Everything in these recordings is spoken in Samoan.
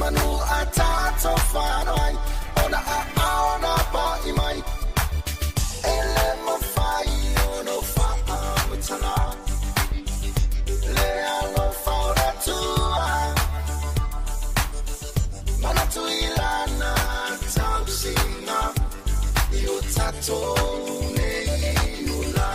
Manu a tātou whānau ona a aona pa i mai. Ele mawhai ono whaamatala. Le alo whaora tua. Mana tui lana tausinga. I o tātou nei ola.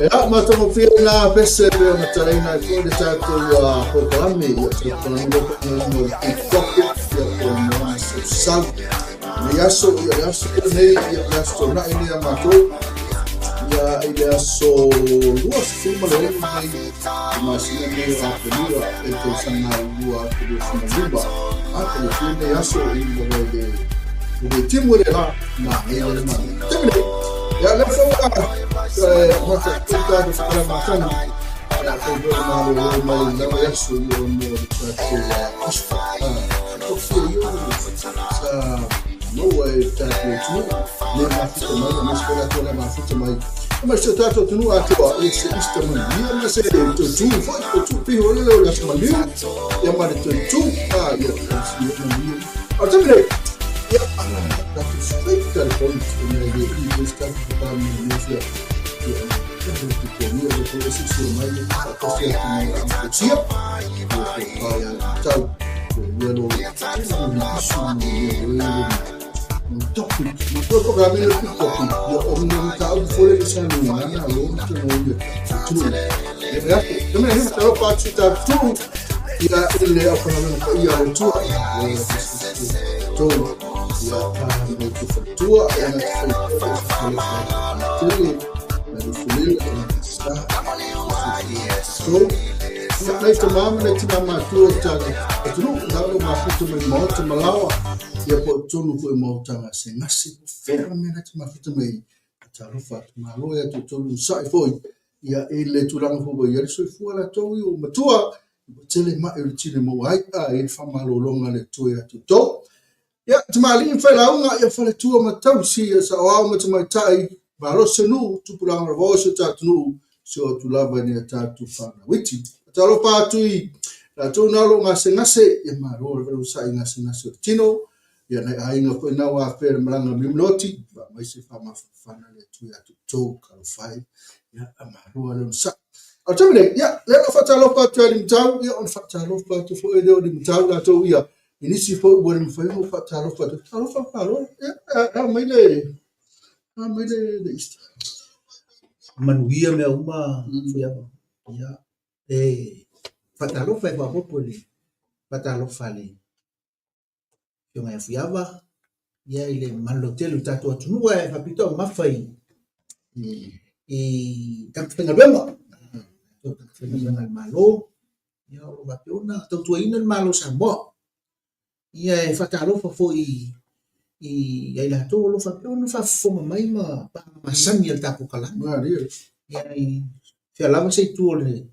Ia, matagofie la pese pe ona talaina i foi le tatou polokalame ia polokalame o le TikTok ia po o aso sau. Le aso ia le aso lenei ia le aso taunai nei a matou ia i le aso 26 nei i masina nei o Aperila e tausaga 2025. A telefia nei aso i le le timu le la na e le ma. Temi ia le fa mata tuta ko kala matana ia ko do ma lo lo mai la aso i o mo le tatou aso o fia i o sa no e tatou tu le mafuta mai ma se la le mafuta mai ma se tatou tu atoa e se ista mai ia ma se tu tu foi tu pi ho le le sa mai ia ma le tu tu a ia ia ma ia o te mire ia ta tu straight to the point ne le i le sta ta mi ne se ia ia tu ko ni o ko se se mai ta ko se tu mai a ko tia ia ko pa ia tau Topic, ma koe polokalame le topic, ia o ni mataupu foi le sa gagana lo ma tano ia tu. Ia me me he talo pa tu ta tu ia i le aufaigaluega paia a le Atua ia to ia pa me tu fatua ia na te fai tele na le fulele na te sa to ia nei te mama nei tina matua o tana atunuu na lo mafuta mai maota malawa ia po tonu foi mautaga se gase po fea le mea na te mafuta mai talofa atu malo ia tolu sa'i foi ia i le tulaga foi ua i ai le soifua latou i o matua ua tele ma'i o le tino e maua ai a i le faamalologa a le Atua ia te outou. Ia, tamalii ma failauga, ia faletua ma tausi, ia saoao ma tamaitai, malosi se nuu, tupulaga lavao si o tatou nuu, si o atu lava i nai a tatou fanau iti. Talofa atu i latou na o lo o gasegase, ia malo lava le onosai i gasegase o le tino, ia nai aiga foi na ua afea i le malaga a Miumiloti, faamai se faamafanafana le Atua ia te outou, talofa e, ia malo lava le onosai. A o le taimi nei, ia, lea o le a faatalofa atu ia Limutau, ia ona faatalofa atu foi lea o Limutau latou ia, i nisi foi ua le mafai ona faatalofa atu, talofa malo, ia, a mai le, a mai le Easter. Manuia mea uma, Fuiava. Ia, e faatalofa e faaopoopo i le faatalofa a le Afioga ia Fuiava, ia i le mamalu lautele o le tatou atunuu ae faapitoa mamafa i i tagata faigaluega, tagata faigaluega a le Malo, ia o lo o faapea ona tautuaina le Malo o Samoa. Ia e faatalofa foi i ai latou o lo o faapea ona faafofoga mai ma masani a le tatou kalame. Ia i fea lava se itu o le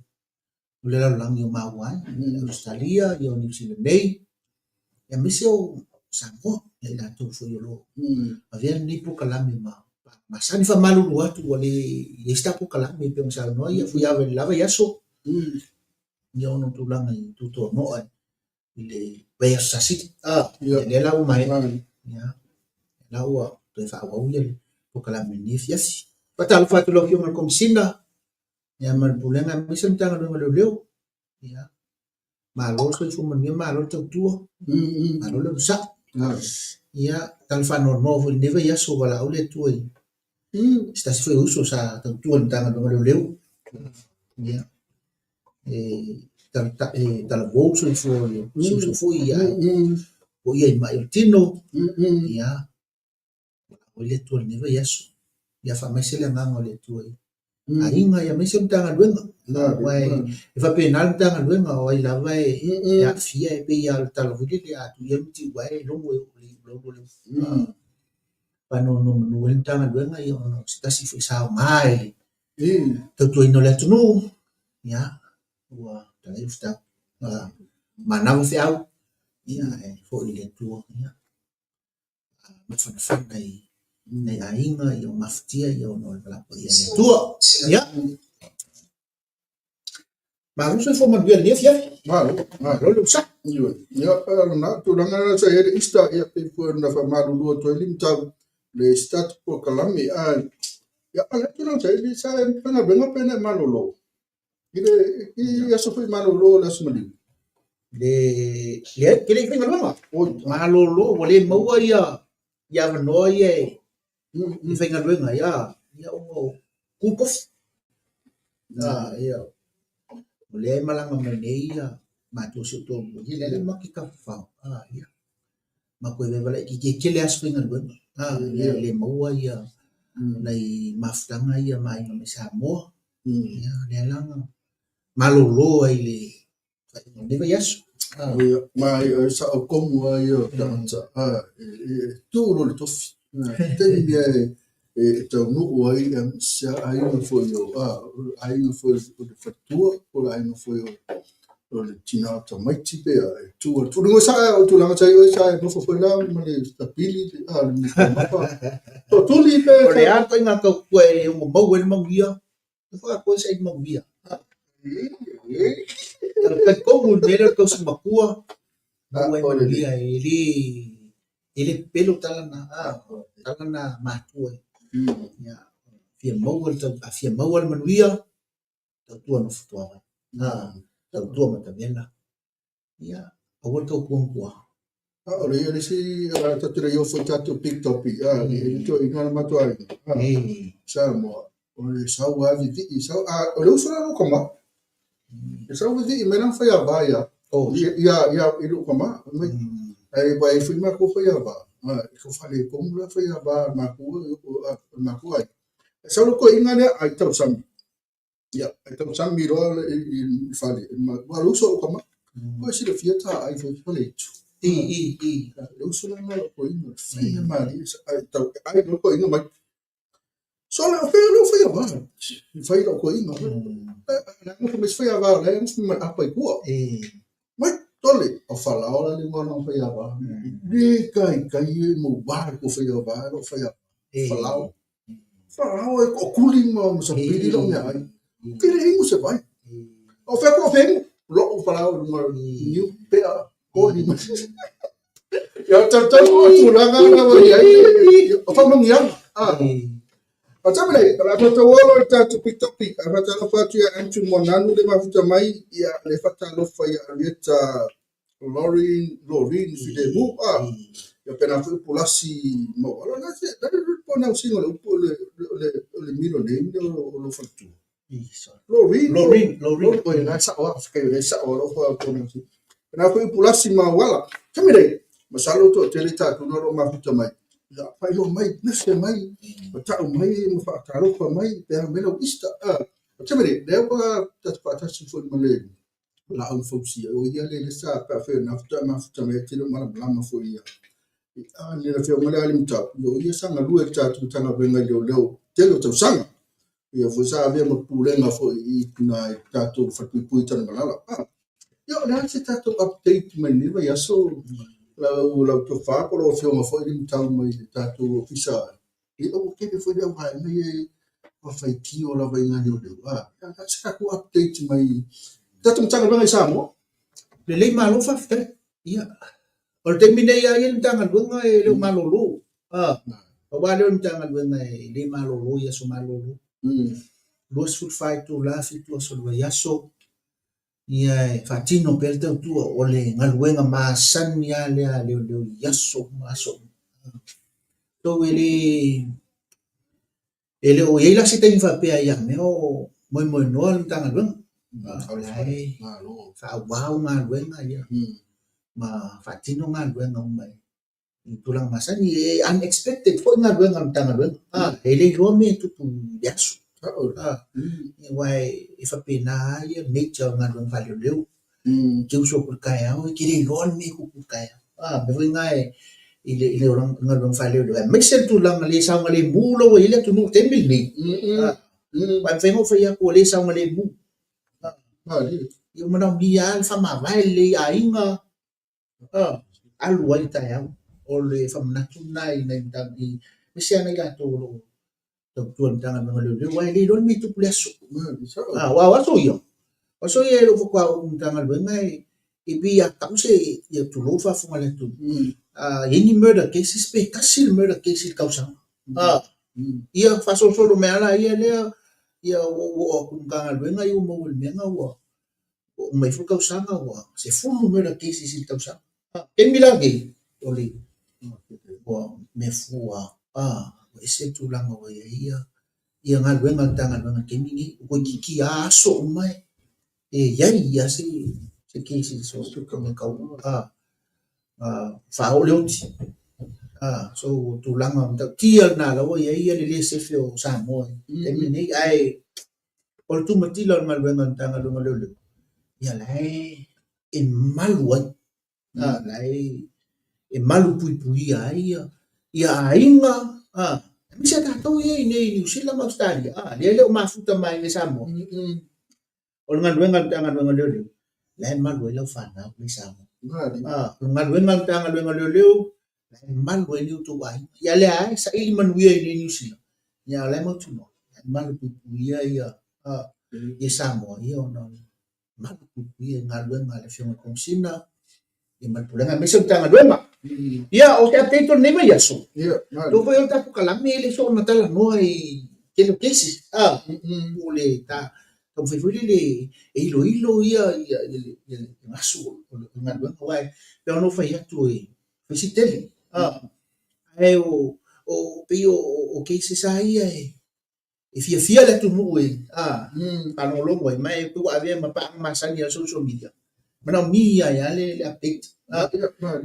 o le lalolagi o maua ai, Ausetalia, ia o Niu Sila nei, aemaise o Samoa, ia i latou foi o lo o avea lenei polokalame ma masani. Faamalulu atu ua le i ai se tatou polokalame e pei ona saunoa ia Fuiava i le la vaiaso, ia ona o tulaga i tutoanoa i le vaiaso sa sili. Ia lea la ua maea, ia la ua toe faaauau ia le polokalame i lenei afiafi. Faatalofa atu i lau Afioga i le Komesina, ia ma le Pulega aemaise le Matagaluega o Leoleo. Ia, malo le soifua manuia, malo le tautua, malo le onosai. Ia, tala faanoanoa foi i lenei vaiaso ua valaau le Atua i se tasi foi o uso sa tautua i le Matagaluega o Leoleo. Ia, e talavou le soifua o le uso foi, ae o ia i mai o le tino. Ia, Valaau ai le Atua i lenei vaiaso. Ia faamaise le agaga o le Atua i aiga aemaise o Matagaluega. Aua e faapena le Matagaluega, o ai lava e aafia, e pei lava o le tala foi lele, a tuu ia le matiu ae logo e oo i le iulaula o le faanonomanu ai le Matagaluega, ia ona o se tasi foi sa aoga i le tautuaina o le atunuu, ia, ua talai ua manava feau, ia, ae foi i le Atua. Ia. mafanafana i nai aiga ia o mafatia ia ona o le valaau paia a le Atua. Ia. Malo soifua manuia i lenei afiafi. Malo, malo le onosai. Ioe. Ia, lena tulaga lena sa i ai le Easter, ia pei foi ona faamalulu atu ai Limutau le start polokalame, ae ia, o le tulaga sa i ai, sa e faigaluega pe na e malolo? I le i aso foi malolo o le Aso Maliu. Le leai, ou te le i faigaluega. Malolo, ua le maua ia ia avanoa ia e e faigaluega ai, a, ia ona o tu le tofi. A, ia, o lea e malaga mai nei ia matou si ou toalua, ia lea la matou te tafafao, a, ia, matou e vaevae laitiiti, e tele aso faigaluega, a, ia e le maua ia nai mafutaga ia ma aiga mai Samoa. Ia, lea la na malolo ai i le faaiuga o lenei vaiaso. Ia, ma e sao tonu lava ia o tagata, e tu loa le tofi. Taimi lava e taunuu ai se aiga foi o aiga foi o le faletua po o le aiga foi o le tina o tamaiti pe a e tu atu. O le sa o tulaga sa i ai sa e nofo foi la ma le tapili a le mamafa. Tootuli pe O le a le ituaiga tautua e ono maua ai le manuia, e foi a saili manuia. O le talitonu i le mea lea o le tausi matua, maua ai manuia e le e le pepelo tala na, tala na matua. Ia, fia maua le tau, a fia maua le manuia, tautua nofo tuavae, tautua matavela. Ia. Aua le tautua matua. A o le ia le isi tatou le i ofo i tatou big topic, a le toeaina le matou aiga, Samoa, o le sau lava vivii, sau, a o le uso la lou tama, e sau vivii mai lana faiava ia, ia, ia, i lou tama, mai, ai ua e foi matou faiava, e tau faaletonu la faiava a le matou aiga. E sau le toeaina lea ai tausami, Ia, e tausami loa i le fale, aua o le uso a lou tama. Ua e silafia ta ai fai faleitu. I, i, i. Le uso la lena o lou toeaina, fai mea malie, ai tau, ai lou toeaina mai. Sole, o fea lou faiava? Fai lou toeaina. La e nofo mai se faiava, o la e nofo mai ma le apa i tua. Mai, tole, o Falao la le igoa o lana faiava. Le taitai e maua le tou faiava, lou faiava. Falao. Falao e tootuli ma sapili lou meaai. Ou te le inu se vai. O fea ko fengu, lou falao i luga o niu, pea, koli ma. Ia talitonu o tulaga na ua i ai o faamanuiaga. Ah. O taimi nei, o le a tatou olo i le tatou pitopi. A faatalofa atu ia Andrew Moananu le mafuta mai, ia le faatalofa ia Arieta Lauren, Lauren Filemu, ah, ia pena foi Pulasi Mauala, la se, la le pronouncing o le upu o le, o le, o le middle name lea o lou faletua. Lauren, Lauren, Lauren. Oi, la sao a, faafetai o lea e sao lou pronouncing. Pena foi Pulasi Mauala. Taimi nei, masalo toatele tatou na o lo o mafuta mai. Ia, faailoa mai, mese mai, ma tau mai, ma faatalofa mai, pe a mai lau Easter. Ah, taimi nei, lea ua tatou faatasi foi ma le laau na fausia. O ia le le sa pe afai o lena faatoa mafuta mai ai te le o malamalama foi ia. A le afioga lea a Limutau, ia o ia sa galue i le tatou Matagaluega i Leoleo tele o tausaga. Ia foi sa avea ma pulega foi i ina i le tatou falepuipui i Tanumalala. Ah, ia o le a se tatou update mai lenei vaiaso lau lau tofa po o lau afioga foi Limutau mai le tatou ofisa. Ia ua tele foi le auvaega ia e faitio lava i nai leoleo. Ah, o se tatou update mai tatou Matagaluega i Samoa. Lelei malo faafetai. Ia, o le taimi nei lava ia le Matagaluega e le o malolo. Ah, pau lava lea o le Matagaluega e le malolo i aso malolo. 24 itula, 7 aso o le vaiaso, ia e faatino pea le tautua. O le galuega masani lava lea a leoleo i aso uma aso uma. So e le e le o i ai la se taimi faapea ia mea o moemoenoa le Matagaluega. O la e faaauau galuega ia ma faatino galuega uma i tulaga masani. E unexpected foi galuega a le Matagaluega. E le iloa mea e tupu i le aso. Aua e faapena lava ia nature o galuega faaleoleo. E te usu atu i le taeao e te le iloa le mea e tupu i le taeao. A mea foi lena i le galuega faaleoleo aemaise le tulaga le saogalemu la ua i ai le atunuu i le taimi lenei. Aua e mafai ona ou fai atu ua le saogalemu. Ia ua manaomia lava le faamavae lelei i aiga, alu ai le taeao. O le faamanatu lena i nai aemaise lava nai latou o lo o tautua i le Matagaluega o Leoleo, aua e le iloa le mea e tupu i le aso. Aua o aso ia, o aso ia e le o faatoa oo i le Matagaluega e pei a tau se, ia tulou le faafofoga a le atunuu, a i ai ni murder cases pe tasi le murder case i le tausaga. Ia faasolosolo mai lava laia lea, ia ua ou oo atu i le Matagaluega ia ua maua i le mea lena ua ua uma ifo le tausaga ua 10 murder cases i le tausaga. Taimi la nei, o le ua mea fua, ua ese le tulaga ua i ai ia, ia galuega a le Matagaluega i le taimi nei. Ua toeitiiti lava aso uma e i ai lava se, se cases o mea tau faaoo le oti. So, o tulaga matautia lena la ua i ai le le sefe o Samoa i le taimi lenei. Ae o le tumatila o le galuega a le Matagaluega o Leoleo, ia la e e malu ai, la e e malu puipuia ai ia, ia aiga, aemaise a tatou ia i inei i Niu Sila ma Ausetalia, lea e le o mafuta ma aiga i Samoa. O le galuega a le Matagaluega o Leoleo, la e malu ai lau fanau i Samoa. O le galuega a le Matagaluega o Leoleo, la e malu ai ni outou aiga. Ia lea lava e saili manuia i inei i Niu Sila, ia o la e mautinoa, la e malupuipuia ia, ia Samoa, ia ona o le malupuipuia i galuega a le Afioga i le Komesina, ia ma le Pulega aemaise o le Matagaluega. Ia, o se update o lenei vaiaso, tou foi o le tatou kalame e le soona talanoa i tele o cases, po o le ta taumafai foi lele e iloilo ia ia ia le ia le gasu o le galuega aua e pei ona ou fai atu e fai si tele. Ae o o pei o o cases lava ia e e fiafia le atunuu e faalogologo ai, ma e pei ua avea ma paaga masani a le social media, manaomia ai lava le update.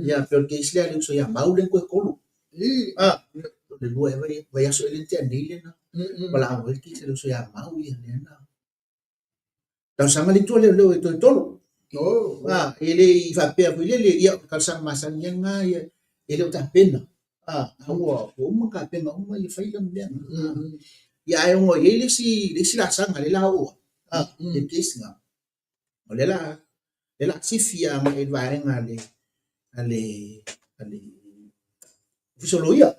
Ia pei o le case lea a le uso ia Mau lea na toe tolu. O le lua ea vaiaso ea lea na tea nei lea na valaau ai le case a le uso ia Mau ia lea na talosaga le itu a leoleo e toe tolu. E le i faapea foi lele, ia o le talosaga masani lava lena ia e le o tapena. A ua uma ona tapena uma ia faila ma mea na. Ia ae ona e i ai le isi laasaga lea o le a oo ai i le case lena, o lea o le a sifi agai i le vaega a le Ofisa o Loia.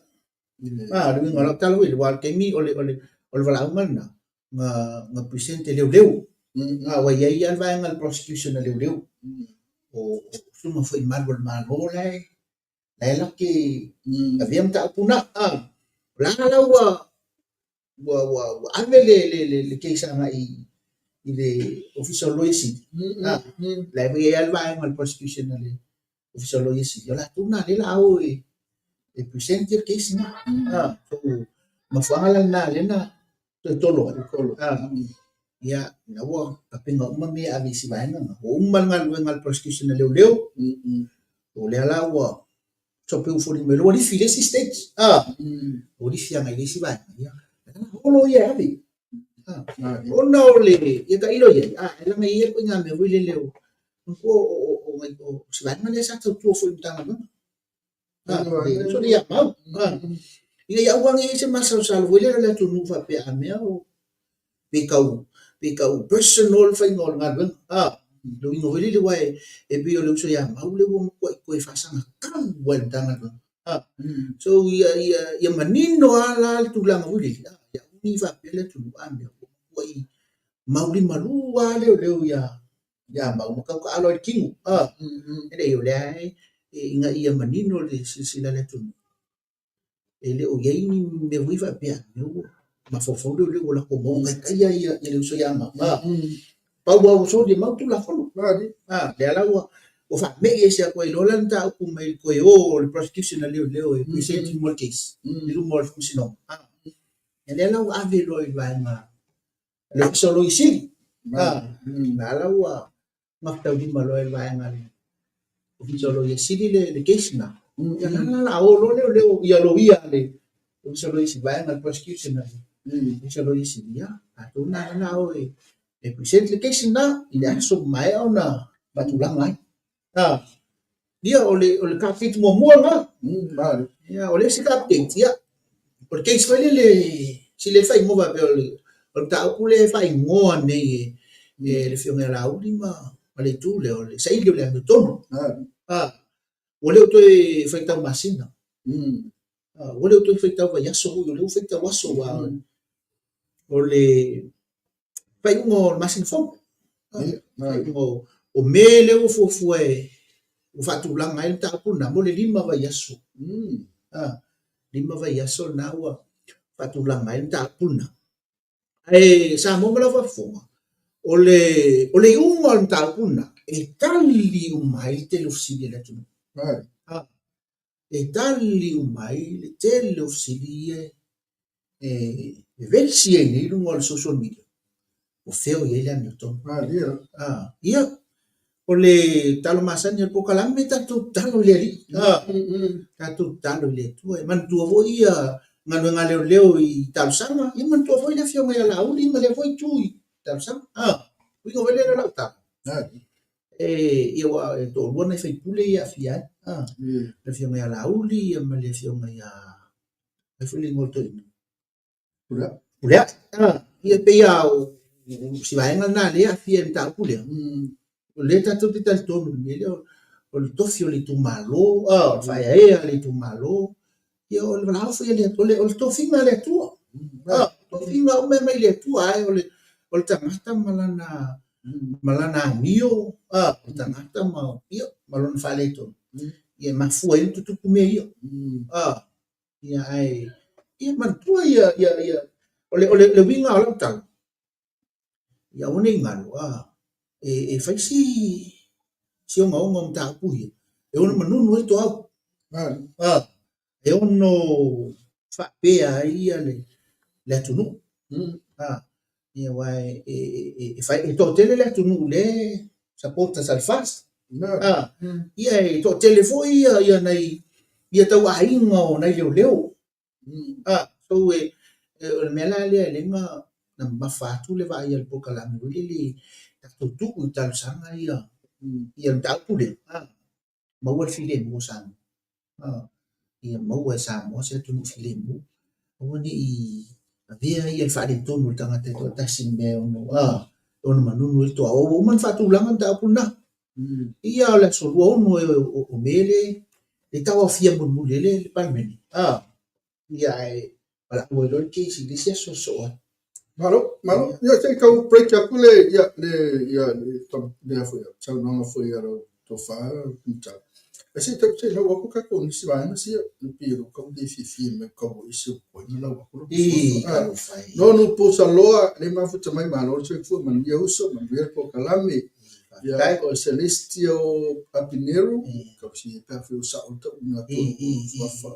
A, o le uiga o lau tala foi lea, aua o le taimi o le valaauga lena, na present e leoleo. A ua i ai lava le vaega a le prosecution a leoleo, o susuga foi i malu o le Malo la e la e latou te avea mataupu na. O la la ua ua ua ua ave le le le le case agai i le Ofisa o le Loia Sili. La e foi i ai le vaega o le prosecution a le Ofisa o le Loia Sili. O latou na lea o le a o e present le case na. So, mafuaaga la lena lea na toe tolo ai. Ia, ina ua tapena uma mea e ave i isi vaega na. Ua uma le galuega a le prosecution a leoleo, o lea la ua so pei ua foliga mai ua lifi i le isi stage. Ua lifi agai i le isi vaega. Ia, olo ia e ave. Ona o le, ia tailo i ai, e leaga e i ai le ituaiga mea foi lele o, o se vaega lea sa tautua foi i le Matagaluega. Uso lea ia Mau. Ina ia aua ne i i ai se masalosalo foi lele o le atunuu faapea a mea o pe tau pe tau personal le faiga o le galuega. Le uiga foi lele aua e pei o le uso ia Mau lea ua matuai toe faasagatau lava i le Matagaluega. So ia ia ia manino lava la le tulaga foi lele, ia aua ne i faapea le atunuu a mea ua matuai maulimalu lava leoleo ia ia Mau ma tau taalo ai i le tino. E leai, o lea e ina ia manino le silasila a le atunuu, e le o i ai ni mea foi faapea ua mafaufau leoleo ua latou maua taitaia ia le uso ia Mau. Pau lava ua soli e Mau Tulafono. Lea la ua faamei ese atu ai loa la le mataupu mai le toe o o le prosecution a leoleo e present i luma o le case, i luma o le faamasinoga. Lea la ua ave loa i le vaega le Ofisa o Loia Sili. La la ua gafataulimaloa e le vaega a le Ofisa o Loia Sili le case lena. Ia la la la o loa leoleo ia loia a le Ofisa o Loia Sili, vaega a le prosecution a le Ofisa o Loia Sili, ia latou na la la o e present le case lena i le aso ua maea ona faatulaga ai. Ia, o le, o le update muamua lena. Ia, o le isi update, ia, o le case foi lele, sili ai le faaigoa faapea o le, o le mataupu lea e faaigoa nei e, e le Afioga ia Laauli ma, ma le itu lea, o le saili o le amiotonu. Ua le o toe faitau masina. Ua le o toe faitau vaiaso foi, o lea ua faitau aso, aua o le faaiuga o le masina fou. Faaiuga o Me lea ua fuafua e ua faatulaga ai le mataupu lena mo le 5 vaiaso. 5 vaiaso lena ua faatulaga ai le mataupu lena. Ae Samoa ma lau faafofoga, o le o le iuga o le mataupu lena, e tali uma ai le tele o fesili a le atunuu. E tali uma ai le tele o fesili ia e vevesi ai nei i luga o le social media, o fea o i ai le amiotonu. Ia, o le talo masani o le polokalame, tatou tatalo i le Alii, tatou tatalo i le Atua. E manatua foi ia galuega a leoleo i talosaga, ia manatua foi le Afioga ia Laauli ma lea foi itu i talosaga. Uiga foi lea o lau tala, ia aua e toalua nai sui usufono ia e aafia ai, le Afioga ia Laauli ma le Afioga ia, ai foi le igoa o le toeaina? Pulea. Ia pei lava o si vaega lena lea e aafia i le mataupu lea. O lea tatou te talitonu i le mea lea o le tofi o le itumalo, o le faaeaea a le itumalo, ia o le valaau foi a le Atua, o le tofiga a le Atua. O tofiga uma e aumai le Atua, ae o le tagata ma lana amio, o le tagata ma lona faaletonu, ia e mafua ai ona tutupu mea ia. Ia ae ia manatua ia ia ia o le o le, le uiga o lau tala. Ia aua ne i galo, e fai si si ogaoga o mataupu ia, e ono manunu ai toau. E ono faapea ai ia le atunuu. Ia aua e fai, e toatele le atunuu lea e supporters a le FAST. Ia e toatele foi ia nai ia tauaiga o nai leoleo. So o le mea la lea lea na mamafa atu le vaai a le polokalame foi lele tatou tuu i talosaga ia ia le mataupu lea, maua le filemu o Samoa. Ia maua e Samoa se atunuu filemu. Aua ne i avea ia le faaletonu o le tagata e toatasi i mea e ono e ono manunu ai le toa. Ua uma ona faatulaga le mataupu lena. Ia o le aso 26 o Me le tauaofia mulimuli ai le Palemene. Ia ae valaau ai loa le case i le isi aso sosoo atu. Malo, malo. Ia se i tau break atu le ia le ia le le foi saunoaga foi a lau tofa Pitau. Ae se i tau se i lau atu tatou nisi vaega sia e pei o lou tau le fiafia mai tau o isi o koe na lau atu lau Talofa e. Nonu Pusaloa le mafuta mai malo le soifua manuia uso manuia le polokalame. Ia o Celestio Apineru tau si pe afai o sao le tauina atu o suafa.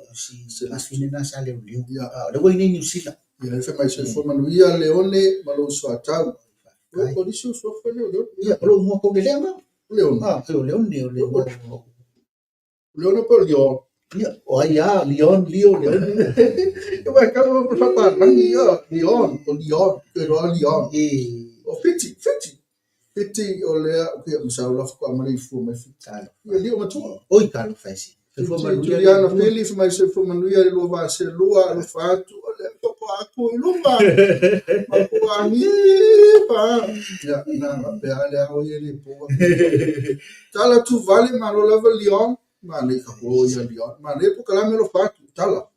Celestio na sa leoleo. O lea ua i inei i Niu Sila. Ia e fai mai soifua manuia Leone ma lou soatau. O nisi o suafa lea o Leone. Ia, o lou igoa taulelea na. O Leone. O Leone, o le igoa o Leone po o Leon. Ia, o ai lava, Leon, Leo, Leone. Ia vai kau o fapalangi ia, Leon, o Leon, ke roa Leon. O Fiti, Fiti. Fiti o lea, o ke masau la faatoa maleifua mai Fiti. Talofa. Ia lio matua. Oi, talofa e si. Soifua manuia. Juliana Feli, fai mai soifua manuia le lua vaa selua, alofa atu, o lea faatoa atu i luma. Matua nipa. Ia, na, faapea le ao ia le po. Tala tu vale, malo lava Leon. Manaia ka po ia Leon. Manaia polokalame alofa atu, tala.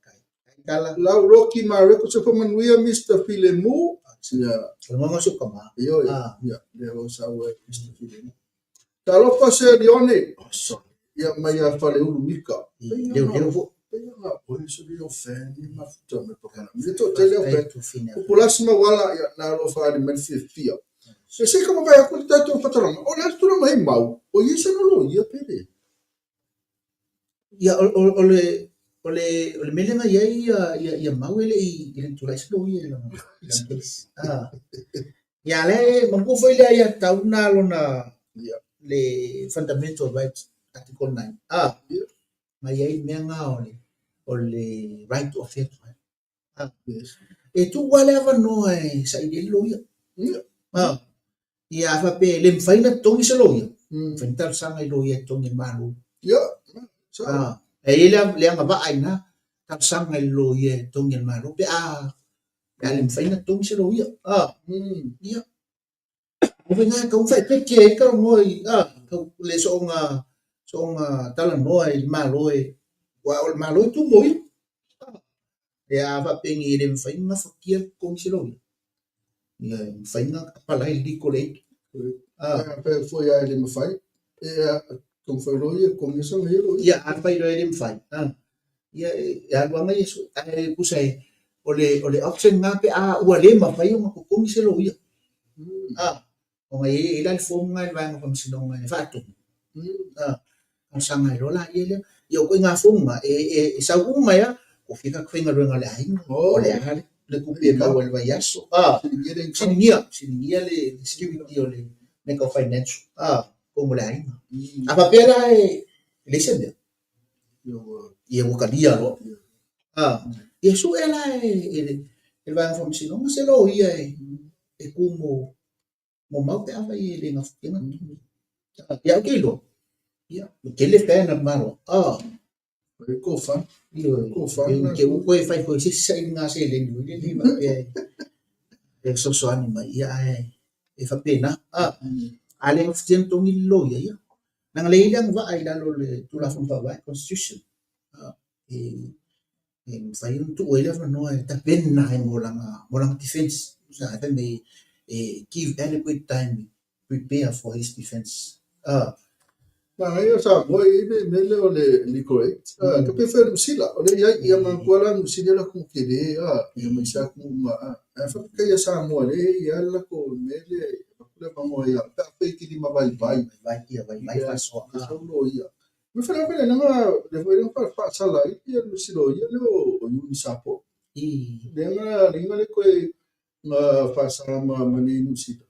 Tala. Lau Rocky Mareko, soifua manuia Mr. Filemu. Ia. O le igoa o si ou tama. Ioe, ia, lea ua sau ai Mr. Filemu. Talofa se Leone. Ia mai ia Faleulu Mika. Leoleo foi. Pei ona oe se leo fan i mafuta mai polokalame. Ia toatele au fan. Pupulasi Mauala, ia, na alofa ali mai le fiafia. Se se ka mavae atu le tatou fatalaga, o le a le tulaga mai mau, o ia sana loia pe le. Ia, o le o le o le mea lea na i ai ia ia ia mau e le i e le i tulai se loia i lana case. Ia lea e manatua foi le aiatatau lena lona le fundamental rights article 9. Na i ai le mea lena o le right to a fair trial. E tuu lava le avanoa e saili ai le loia. Ia a faapea e le mafai ona totogi se loia, mafai ona talosaga i loia e totogi e le Malo. E i ai le agavaa i ina, talosaga i le loia e totogi e le Malo pe a le mafai ona totogi se loia. Ia. O faiga e tatau ona faaeteete ai le talanoa i le soona soona talanoa i le Malo e aua o le Malo e tu mo ia. Ia a faapea e le mafai ona gafatia le totogi se loia, ia e mafai ona apply le legal aid. Pe foi lava e le mafai, e taumafai loa ia e totogi sana ia loia. Ia afai loa e le mafai, ia e alu lava ia sue, ae tusa e o le option lena pe a ua le mafai ona totogi se loia. Ona e i ai la le form lena i le vaega o faamasinoga e faatumu. Talosaga ai loa laia lea. Ia o ituaiga form na, e sau uma ai lava, ua fia tagata faigaluega a le aiga, o le a le tupe e maua i le vaiaso. Siligia, siligia le security o le mea tau financial, totonu o le aiga. A faapea la e leai se mea, ia ua talia loa. Ia sue la e le vaega faamasinoga se loia e tu mo mau pe afai e le gafatia ona totogi. Ia ou te iloa, ia, ua tele fan a le Malo. E ko fan. Ioe, Ko fan. I te ua toe fai foi se isi sailiga seleni foi lele faapea e fesoasoani mai, ia ae e faapena. A le gafatia ona totogi le loia, ia, leaga lea e i ai le agavaa i lalo o le Tulafono Faavae, Constitution, e mafai ona tuu ai le avanoa e tapena ai mo lana defense. Tusa fai mai e give adequate time prepare for his defense. Manaia Samoa e i ai le mea lea o le legal aid. Ka pe fai o le Musila, o lea e i ai, ia manatua la Musila e latou tele, ia ma isi atunuu uma. Ae faafetai ia Samoa o lea e i ai lava le latou mea lea. le avanoa ia pe afai e te limavaivai. Vai ia vaivai faasoa. E sau loia. Me fela fela langa le foi langa faasala ai ia le si loia lea o Iuni Sapo. Lea na linga le koe na faasa ma nei Niu Sila.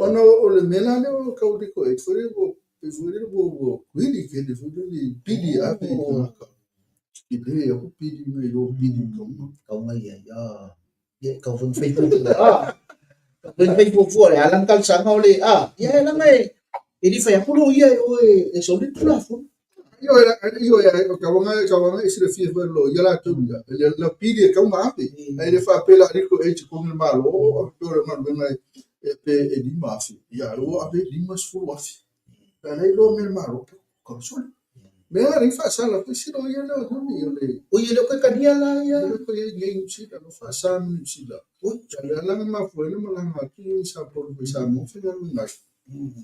Ona o le mea la lea o kau le koe foi le ua foi le ua kuili ke le foi le pili ave i tagata. I le aku pili me yo pili kaunga. Kaunga ia ia. Ia kau foi fai fuafua. Kau foi fai fuafua le ala talosaga o le ia e laga e le fai atu loia e o e soli le Tulafono. Ioe, ioe, kauaga e silafia foi e loia latou ia. Le la pili e kau ma ave. Ae le faapea la aliko e te totogi le Malo, o ave pea o le galuega e pe e 5,000. Ia, ua ave 50,000. A lea iloa mea le Malo, pe kau soli. Mea a faasala foi si loia lea o Iuni o le. Oi e le o koe tania la ia. Le koe nei Niu Sila, no faasa ma Niu Sila. Oi. Le ala mafua ai na malaga atu i Sapolu i Samoa faigaluega ai.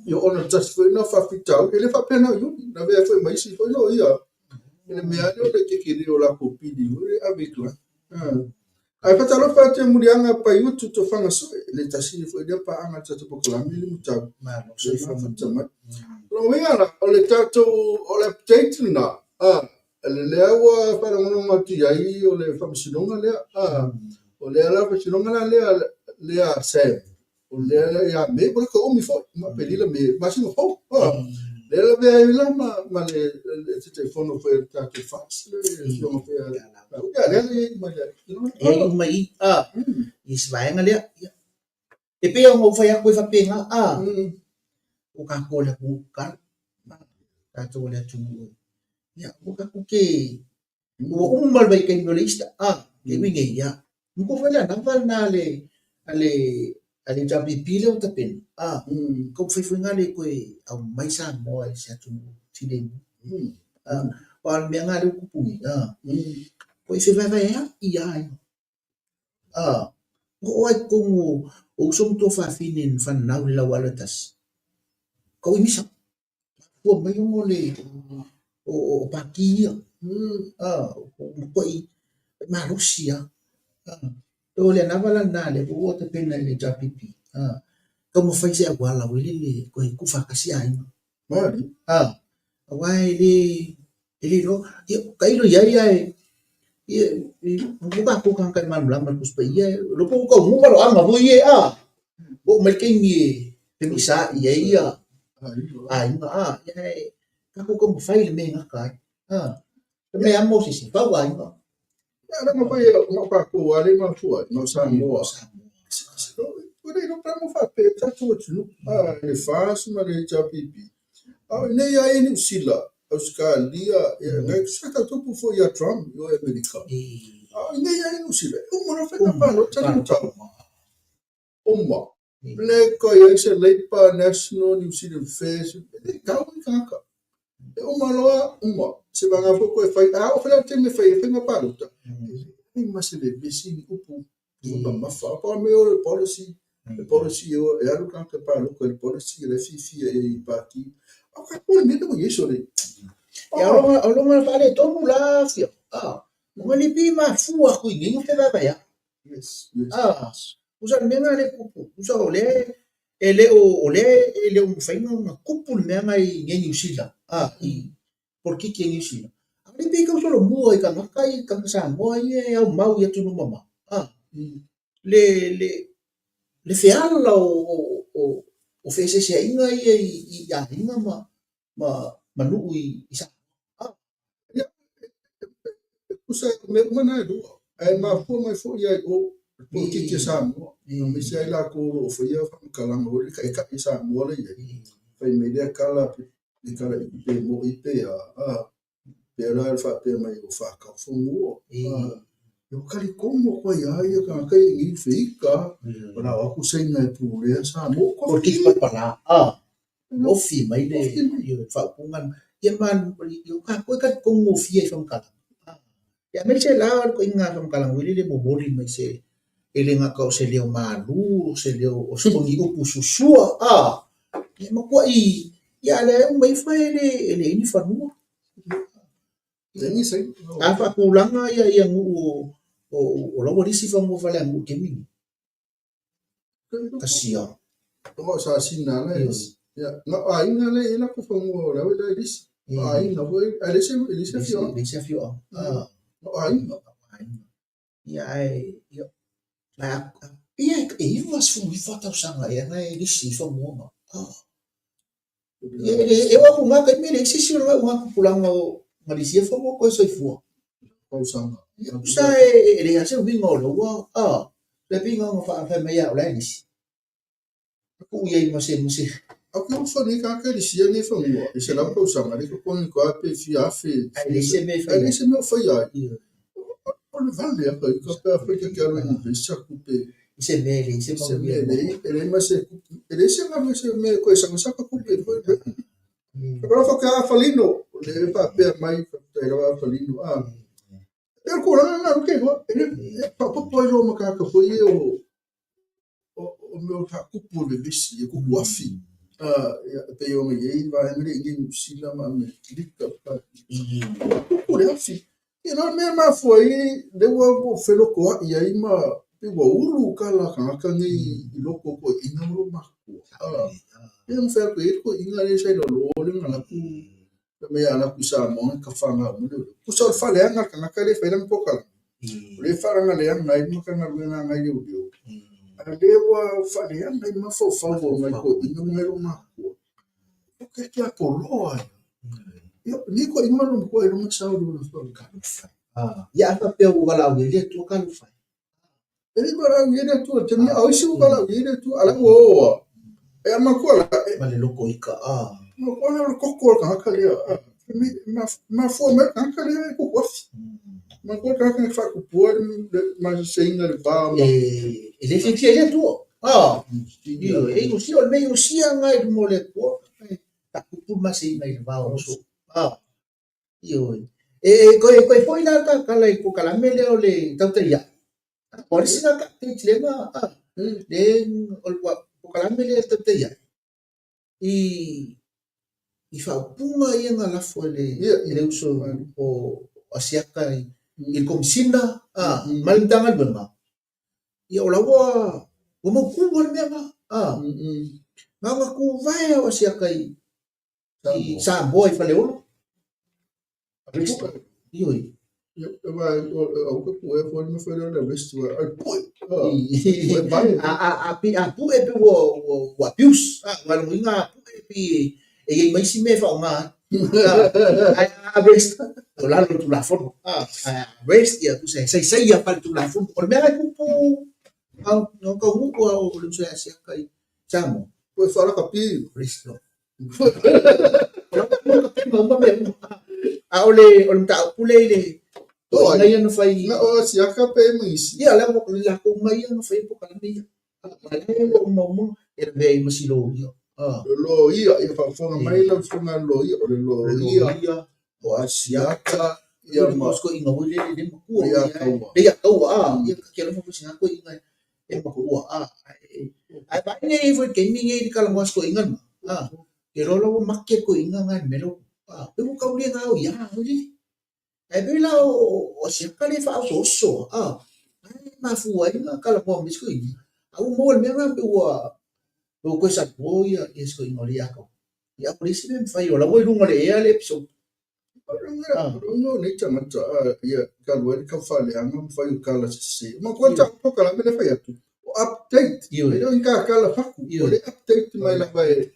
Ia ona tasi foi na faafitauli, e le faapea na o Iuni, na avea foi ma isi foi loia. I le mea lea o le tetele o latou pili foi le ave i client. Ae faatalofa atu i Muliaga Paiutu Tofaga Soe, le tasi foi lea paaga i le tatou polokalame le Mutau. Malo soifua manuia mai. O lona uiga la, o le tatou, o le update lena, le lea ua faalogologo atu i ai o le faamasinoga lea. O lea la faamasinoga la lea, lea Sam, o lea ia Me, ua le toe umi foi, ma Aperila Me, masina fou. Lea la avea ai la ma le Taitaifono foi o le tatou FAST, le afioga foi ia Ia, lea la i ai uma i le E ai uma i i se vaega lea. Ia. E pei ona ou fai atu e faapena, o tatou o le atunuu tatalo, tatou o le atunuu. Ia, ua tatou te ua uma le vaitaimi o le Easter, taimi nei, ia. Manatua foi le anava lena a le a le HRPP lea ua tapena, taumafai foi na le toe aumai Samoa i se atunuu filemu. Aua o le mea lena lea ua tupu nei, ua i fevaevaea'i lava aiga. Ua oo lava i totonu o uso ma tuafafine na fanau i le laualo e tasi, tau i misa. Mafua mai ona o le o pati ia. Ua matuai malosi lava. O le anava la lena lea ua tapena e le HRPP. Taumafai se auala foi lele e toe tuufaatasi aiga. Aua e le e le iloa. Ia, tailo i ai ae ia ua tatou tagata e malamalama i le Tusi Paia, e iloa po ua taunuu valoaga foi ia, a? Oo mai le taimi e femisaai ai ia aiga, a? Ia ae tatou taumafai i le mea e gata ai, a? Le mea amo se isi, fau aiga. Ia, leaga foi na o tatou lava lea e mafua ai, na o Samoa. Ua le iloa pe a faapea tatou atunuu, le FAST ma le HRPP. A o inei lava i Niu Sila, Ausetalia, sa tau tupu foi ia Trump i o i Amerika. A o inei lava i Niu Sila, e uma loa faiga palota le mataupu. Uma. Le koe i ai se Labour, National, New Zealand First, e le tau ni tagata. E uma loa, uma. Se vagana foi koe fai, a oo foi la i le taimi e fai ai faiga palota, e leai ma se vevesi ni upu mamafa. Pau le mea o le policy, le policy e alu le tagata e palota i le policy la e fiafia i ai i pati. A o tatou le mea lea ua i ai sole. Ia, o lona faaletonu la, Fio. Ona le pei e mafua atu i inei ona fevaevaea'i. Yes, yes. Tusa le mea lena lea e tupu. Tusa o lea e le o, o lea e le o mafai ona tupu le mea lena i inei Niu Sila, i polokiki a Niu Sila. A o lea pei e tau solomua i tagata ia, tagata Samoa ia e aumau i atunuu mamao, le, le, le feala o feeseeseaiga ia i aiga ma nuu i Samoa. Ia, e tusa o mea uma na e lua, ae mafua mai foi ia i o le polokiki a Samoa, aemaise ai latou o lo o faia faamatalaga o le taitai a Samoa la i ai. Fai mai lea tala pe tala iti pe mo'i pe a, pe la le faapea mai o whākau whanua. E o talitonu atu ai a ia tagata ia i nei feika, o la o atu saina e pulea Samoa. Polokiki palapala, ofi mai le faaupuga ia ma o tatou e talitonu gofie i faamatalaga. Ia aemaise la o le ituaiga faamatalaga foi lele e momoli mai se e le gata o se leo malu, o se leo o se ni upu susua, ia matuai ia a o lea e uma ifo e leai ni fanua. A faatulaga ia nuu o la ua lisi fanua faleaganuu i le taimi lenei. Tasi lava. O sasina la e lisi. Ia, na o aiga lea e i ai latou fanua o le au e lisi. O aiga foi, ae leai se leai se afioaga. Leai se afioaga. O aiga. Ia ae ia ia e 99 tausaga ea na e lisi i fanua na. Ia e oo atu i lena taimi e leai se isi o le tupulaga o na lisia fanua o toe soifua. Tausaga. Ia tusa e leai lava se uiga o laua, e pei na ona fai mai lava o la e lisi. Tuu i ai ma se ma se. Au ke uso nei tagata e lisia nei fanua i 100 tausaga lea e totogi atu lava pe fia afe. Ae leai se mea e faia. Ae leai se mea o faia ai. O le vale a ka ika pe afai ta te alu e invest atu pe. I se mea e leai se manuia. Se mea e leai, e leai ma se, e leai se galuega se mea e toe saga tupe foi. Ka fa a Falino, le faapea mai, faafetai lava a Falino. E o le tulaga lena ou te iloa, e faaopoopo ai loa ma tagata foi ia o mea o faatupu le vevesi, e tupu afi, e pei ona i ai vaega lea i inei i Niu Sila ma Amerika, tupu le afi. Ia na o le mea e mafua ai lea ua ou felotoai ai ma pei ua ulu tala a tagata nei i loko o toeaiina ma loomatutua. Ia na fai atu i ai le toeaina lea sa i lalo lea na alu atu Fai mai a alu atu i Samoa na tafaga uma leoleo. Tusa o le faaleaga le tagata lea e fai lana polokalame, o lea e faalagaleaga ai le Matagaluega a nai leoleo, a o lea ua faaleaga ai mafaufau o nai toeaiina ma nai loomatutua. Ua tiapoloa ai. Ia, lenei toeaiina ma loomatua ailoga sao i lona Talofa. Ia a faapea ua valaau i ai le Atua, talofa e. E le i valaau i ai le Atua i le taimi, a o isi ua valaau i ai le Atua, a o la ua o a. E a matua la, e. Ma le loko ika, a. Matua la o le toto o le tagata lea, a. Mafua mai le tagata lea e tupu afi. Matua le tagata na faatupua le maseiga i le va ma. E le fiafia i le Atua, a. Ioe, e iosia, o le mea iosia lena i luma o le Atua, e faatupu le maseiga i le va o uso, a. Ioe. E toe foi la ta tala i le polokalame lea o le tautaia'i. O le isi lena update lea na, le o le polokalame lea tautaia'i i faaupuga ia na lafo e le uso o Asiata i le Komesina ma le Matagaluega. Ia o la ua mautu lava le mea lena. Na ona tuvae lava o Asiata i i Samoa i Faleolo. Ioe. A pue pe ua abuse. Aua o lona uiga a pue pei e i ai ma isi mea e faaaoga ai. Ae a arrest, o lalo o le Tulafono. Ae a arrest, ia tusa e saisaia faale-Tulafono. O le mea lena e tupu na taunuu lava o le uso ia Asiata i Samoa. Ua faalakapi. Arrest loa. A o le mataupu lea i le toeaiina ia na fai. Na o Asiata pe ma isi. Ia la latou uma ia na faia polokalame ia. A la ua uma uma e lavea ai ma si loia. Loia, ia faafofoga mai lau susuga i le loia, o le loia o Asiata ia ma toeaiina foi lele le matua ia taua. Le ia taua a ia ta te alofa foi i sina toeaina e matua a. Ae vaai nei foi i le taimi nei i le talanoa a si toeaina lena, a, ou te iloa la ua make le toeaina lena i le mea lea ua, a, pei ua tau le gaoia foi lele. Ae pei la o Asiata lea e faaosooso, a, e mafua ai ona talanoa mai si toeaina, a ua maua i le mea lena pei ua toe salamo ia si toeaina o lea ia Taua. Ia ua leai se mea e mafai, o la ua i luga o le ea le episode. O nei tagata ia talu ai le tau faaleaga ma fai o tala sese. Manatua le tatou polokalame lea e fai atu, o update, e le o ni tatala fatu, o le update mai lava e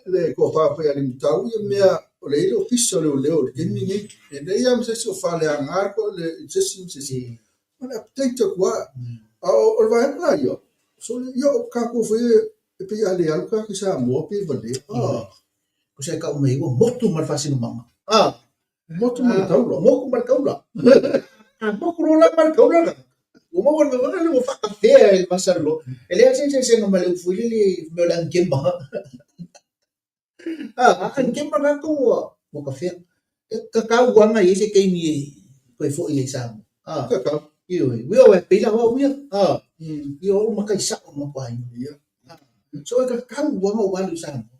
le tofa foi a Limutau ia mea o lea e i ai le ofisa o leoleo i le taimi lenei. E leai lava ma se isi o faaleaga se isi ma se isi. O le update atu lava. A o le vaega la ia, sole, ia o tatou foi e pei a le alu tagata i Samoa pe valea. Tusa e tau mai ua motu ma le faasinomaga. Motu ma le taula. Motu ma le taula. A motu loa la ma le taula lena, ua maua le mea lea ua faatafea e le masalolo. E leai se eseesega ma le ufu foi lele i mea o le anikema. A anikema tatou ua tafea. E tatau lava ona i ai se taimi e toe foi ai i Samoa. Tatau. Ioe, ui o e pei la o au ia. Ia o au matai sao ma matou aiga. So e tatau lava ona ou alu i Samoa.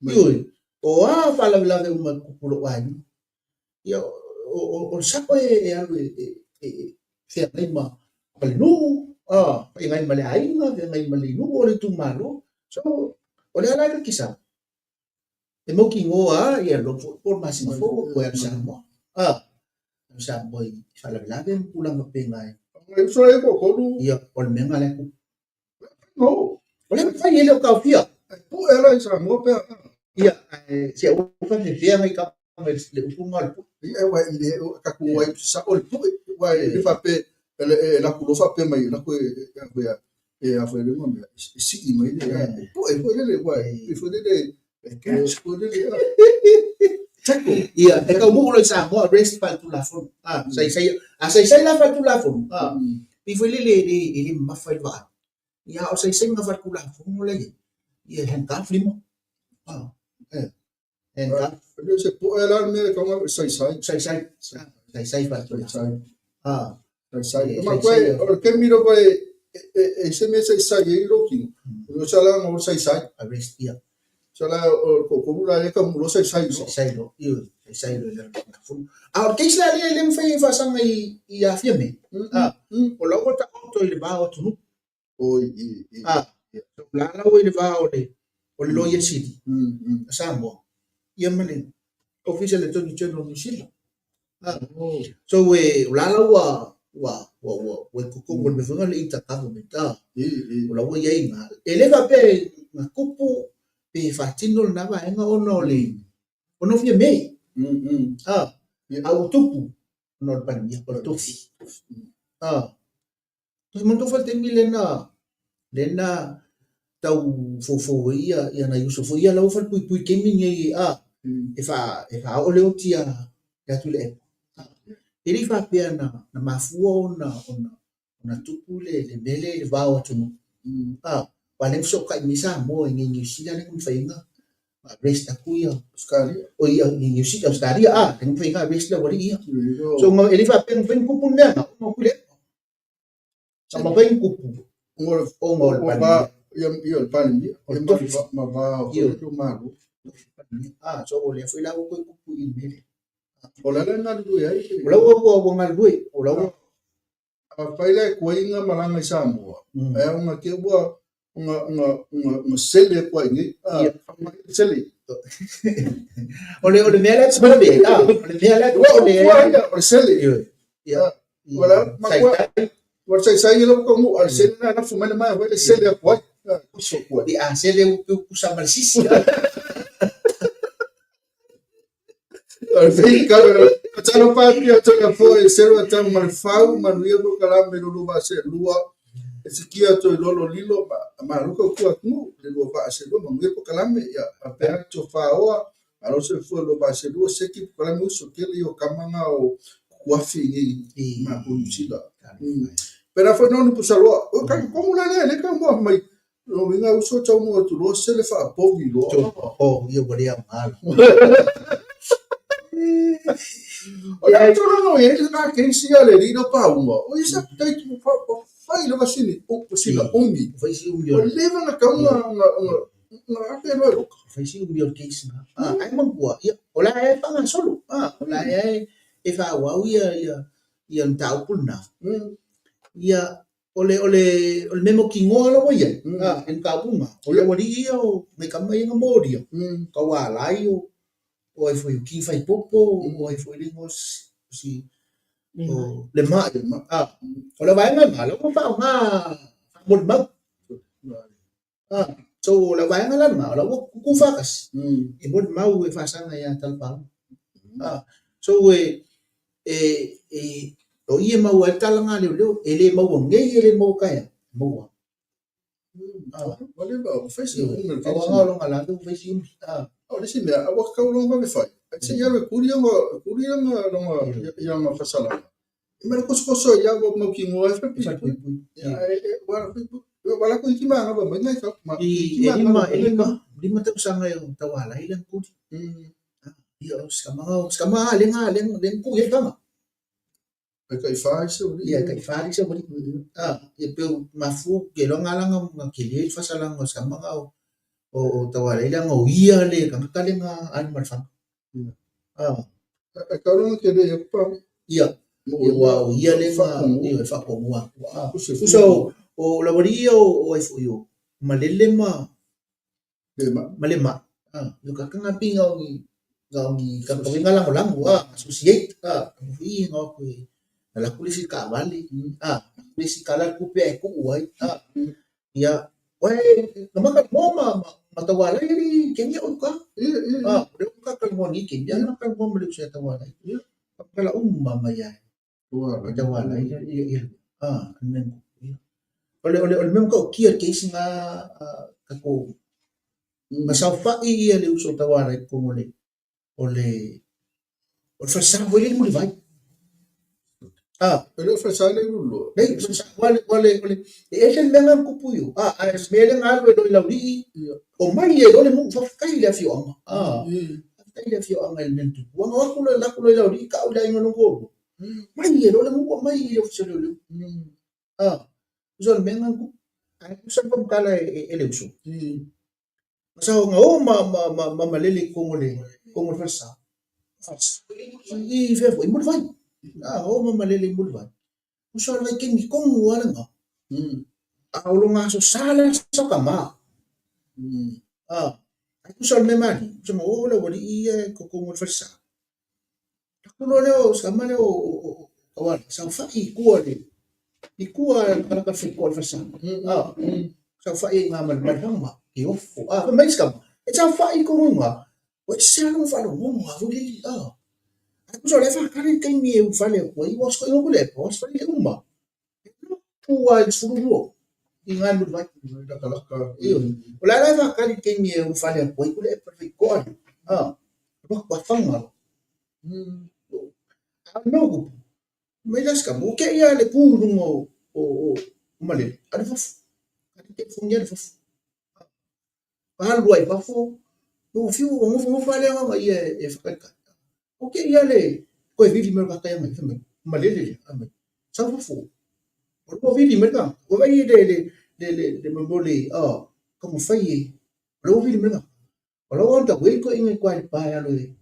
Ioe, o a faalavelave uma e tutupu i lou aiga, ia, o le sao e alu e feagai ma le nuu. Feagai ma le aiga, feagai ma le nuu o le itumalo. So, o le a la le kisau. E mautinoa lava ia loa foi po o le masina fou ua toe alu i Samoa. Alu i Samoa i faalavelave ma tulaga faapena. E uso ai toatolu. Ia, o le mea lena la e tupu. No. O le mafai e le o taofia. E pue la i Samoa pe a. Ia, ae se aua faafefea nai tama i le upu lena o le pue. Ia, uae i le tatou o ai sao le pue. Uae le faapea e laku loa faapea mai e laku e e a foi le mea e sii mai le e pue foi lele uae e foi lele e catch foi lele tackle. Ia, e taunuu loa i Samoa arrest faaletulafono. Saisai, a saisai la faaletulafono, pei foi lele e le mamafa i le vaai. Ia, a o saisaiga faaletulafono la e i ai, ia e handcuff lima. Handcuff. E le o se pue la le mea e tatau ona saisai. Saisai. Saisai faaletulafono. Saisai. Ma koe, o le taimi lava e se mea saisai ai lou tino, o se ala o saisai. Arrest, ia. Se ala o le toatolu la e taunuu loa saisai loa. Saisai loa, ioe, saisai loa i lalo o le Tulafono. A o le case la lea e le mafai e faasaga i Afia nei, o la ua taoto i le va o atunuu. Oi, i, i. So, la la ua i le va o le o le Loia Sili a Samoa, ia ma le Ofisa o le Attorney General o Niu Sila. So, e, o la la ua ua ua ua ua i totonu o le mea foi lena o le intergovernment, o la ua i ai ina. E le faapea na tupu pe faatino lena vaega ona o le ona o Fiamē. A ua tupu ona o le Palemia, o le tofi. E manatua foi le taimi lena lena tau foufou ai ia ia nai uso foi ia la ua falepuipui i le taimi lenei a e fa e faaoo le oti ia ia Tuilaepa. E le i faapea na na mafua ona ona ona tupu le le mea lea i le va o atunuu. A aua lea na fesootai mai Samoa i inei i Niu Sila lea na mafai ai ona arrest atu ia Ausetalia. Oi i Niu Sila Ausetalia a lea na mafai ai ona arrest le aualii ia. So e le i faapea na mafai ona tupu le mea lena ona o Tuilaepa. Sa mafai ona tupu ona o le Palemia. Ia, o le Palemia. O le tofi. Ma va o le Malo. So o lea foi la ua toe tupu i le mea lea. O le ala e galulue ai. O la ua galulue. O la ua... Afai la e tuai ona malaga i Samoa, ae ona te ua ona sele atu ai nei. Sele. O le mea lea e pale ai. O le mea lea e pale ai. O le sele. Ia. Wala, ua saisai lau taunuu, a o le sele lena e lafo mai le maea foi le sele atu ai. Uso atu ai. Ia, a sele ua pusa ma le sisi. O le Tatalo pāpia tona foi e selo atau ma le fau manuia polokalame lulu vaa seelua e sikia atu i lolo lilo ma malo tautua atunuu le lua vaa seelua manuia polokalame ia faapea atu faaoa malo soifua lua vaa seelua seki polokalame uso tele ia o tama na o kuafi i matou Niu Sila. Pera foi nonu pusaloa o ka komu la le le ka mo mai Lona uiga uso taunuu atu loa sele faapovi loa. Oh, ia ua le aoga la. O le a tulaga o i ai lena case ia le alii lea o Pauga, o ia sa tai fai lava sina umi. Fai si umi o. Ua leva ona tatau ona ave loa e loka. Fai si umi o le case na. Ai manatua, ia, o la e faagasolo. O la e e faaauau ia ia ia le mataupu lena. Ia, O le, o le, o le mea mautinoa la ua i ai, i le mataupu lena, o le aualii ia o nai tama ia na molia, Taualai o, o ai foi o King Faipopo, o ai foi le igoa o si, o Lema'i, o le vaega lena, la ua faaaoga faamolimau. So o le vaega la lena, o la ua tutu faatasi, e molimau e faasaga ia Talapauga. So e, e, e, o i e maua ai le tala lena a leoleo, e le maua nei, e le maua taeao, e maua. Ua leva ua fai si umi o le Pau lava o lona lave ua fai si umi. O le isi mea, ua tatau lona vave fai. Ai se i alu e kuli i lana fasalaga. E ma le kosokoso ai lava ua mautinoa e falepuipui. Ua lako iti manava mai nai tau. I e lima tausaga e o Taualai lana kuli. Ia, o si tama lava lea na tuu i ai le faga. E tai fa isi aualii. Ia, e tai fa isi aualii. Ia pei o mafua ou te iloa na ala na tele ai le faasalaga o si tama lena o Taualai leaga o ia le tagata lea na alu ma le faga. E tau lona tele ia pa. Ia, Ia ua o ia le ia e faatonuga atu. Tusa o le aualii ia o ai foi o Malele ma le Mai. Ia ka ka pei na o ni tagata lagolago associate foi na o atu e alu atu le isi taavale, alu le isi tala le tupe ae tuu ai. Ia, na ma talanoa ma Taualai alii Kenia o i uta. O lea ua ta talanoa nei i Kenia, na talanoa ma le uso ia Taualai. Tala uma mai lava e Taualai ia le mea na tupu. O le mea matautia o le case lena tatou, na saofai ia le uso a Taualai i totonu o le falesa foi lea i Mulivai. E le o falesa lea i Ululua? Leai, falesa, e ese le mea na tupu i o, ae o le mea lea na alu ai loa i Laulii, omai ai loa le nuu, faafetai i le afioaga. Faafetai i le afioaga i le mea na tupu. Na o atu loa alu atu loa i Laulii tau i le aiga lona toalua, omai ai loa le nuu aumai i le ofisa o leoleo. Tusa o le mea na tupu. Ae tusa le faamatala e le uso. Sa na o ma Malele i totonu o le falesa. I fea foi, i Mulivai. Na o ma Malele i Mulivai. Uso le vaitaimi tonu lava lena. A o lona aso sa le aso tama. Ai tusa o le mea malie, tusa na o le aualii ia i totonu o le falesa. Aku loa lea o si tama lea o Tauala, saofai i tua i tua lakalaka le faitotoa o le falesa. Saofai ai i ina ma le faga e ofo. Fai mai si tama, e saofai i totonu i ina, ua ese lava lona faalogo foi lele. Ae tusa o la e faatali le taimi e ulufale atu ai, ua ositaia atu le epa, ua ositaia le uma. E lotu lava i le 12 i ina i Mulivai. O la e faatali le taimi e ulufale atu ai Tuilaepa i le faitotoa lea. Alu atu lava faga loa. A o le mea ua tupu, mai la si tama, ua te i lava le tu i luga o Malele, alu i fafo. Alu telefoni alu i fafo. Alu lava i fafo, ua fiu, ua nofonofo lava le agaga ia e faatalitali. Ua te i lava le toe vili mai o le tagata ia mai, fai mai, o Malele lea, fai mai, sau i fafo. O lea ua vili mai le tagata, ua vaai le mea o le taumafai e, o lea ua vili mai le tagata. O la ua on the way toeaiina i tua i Lepa e alu e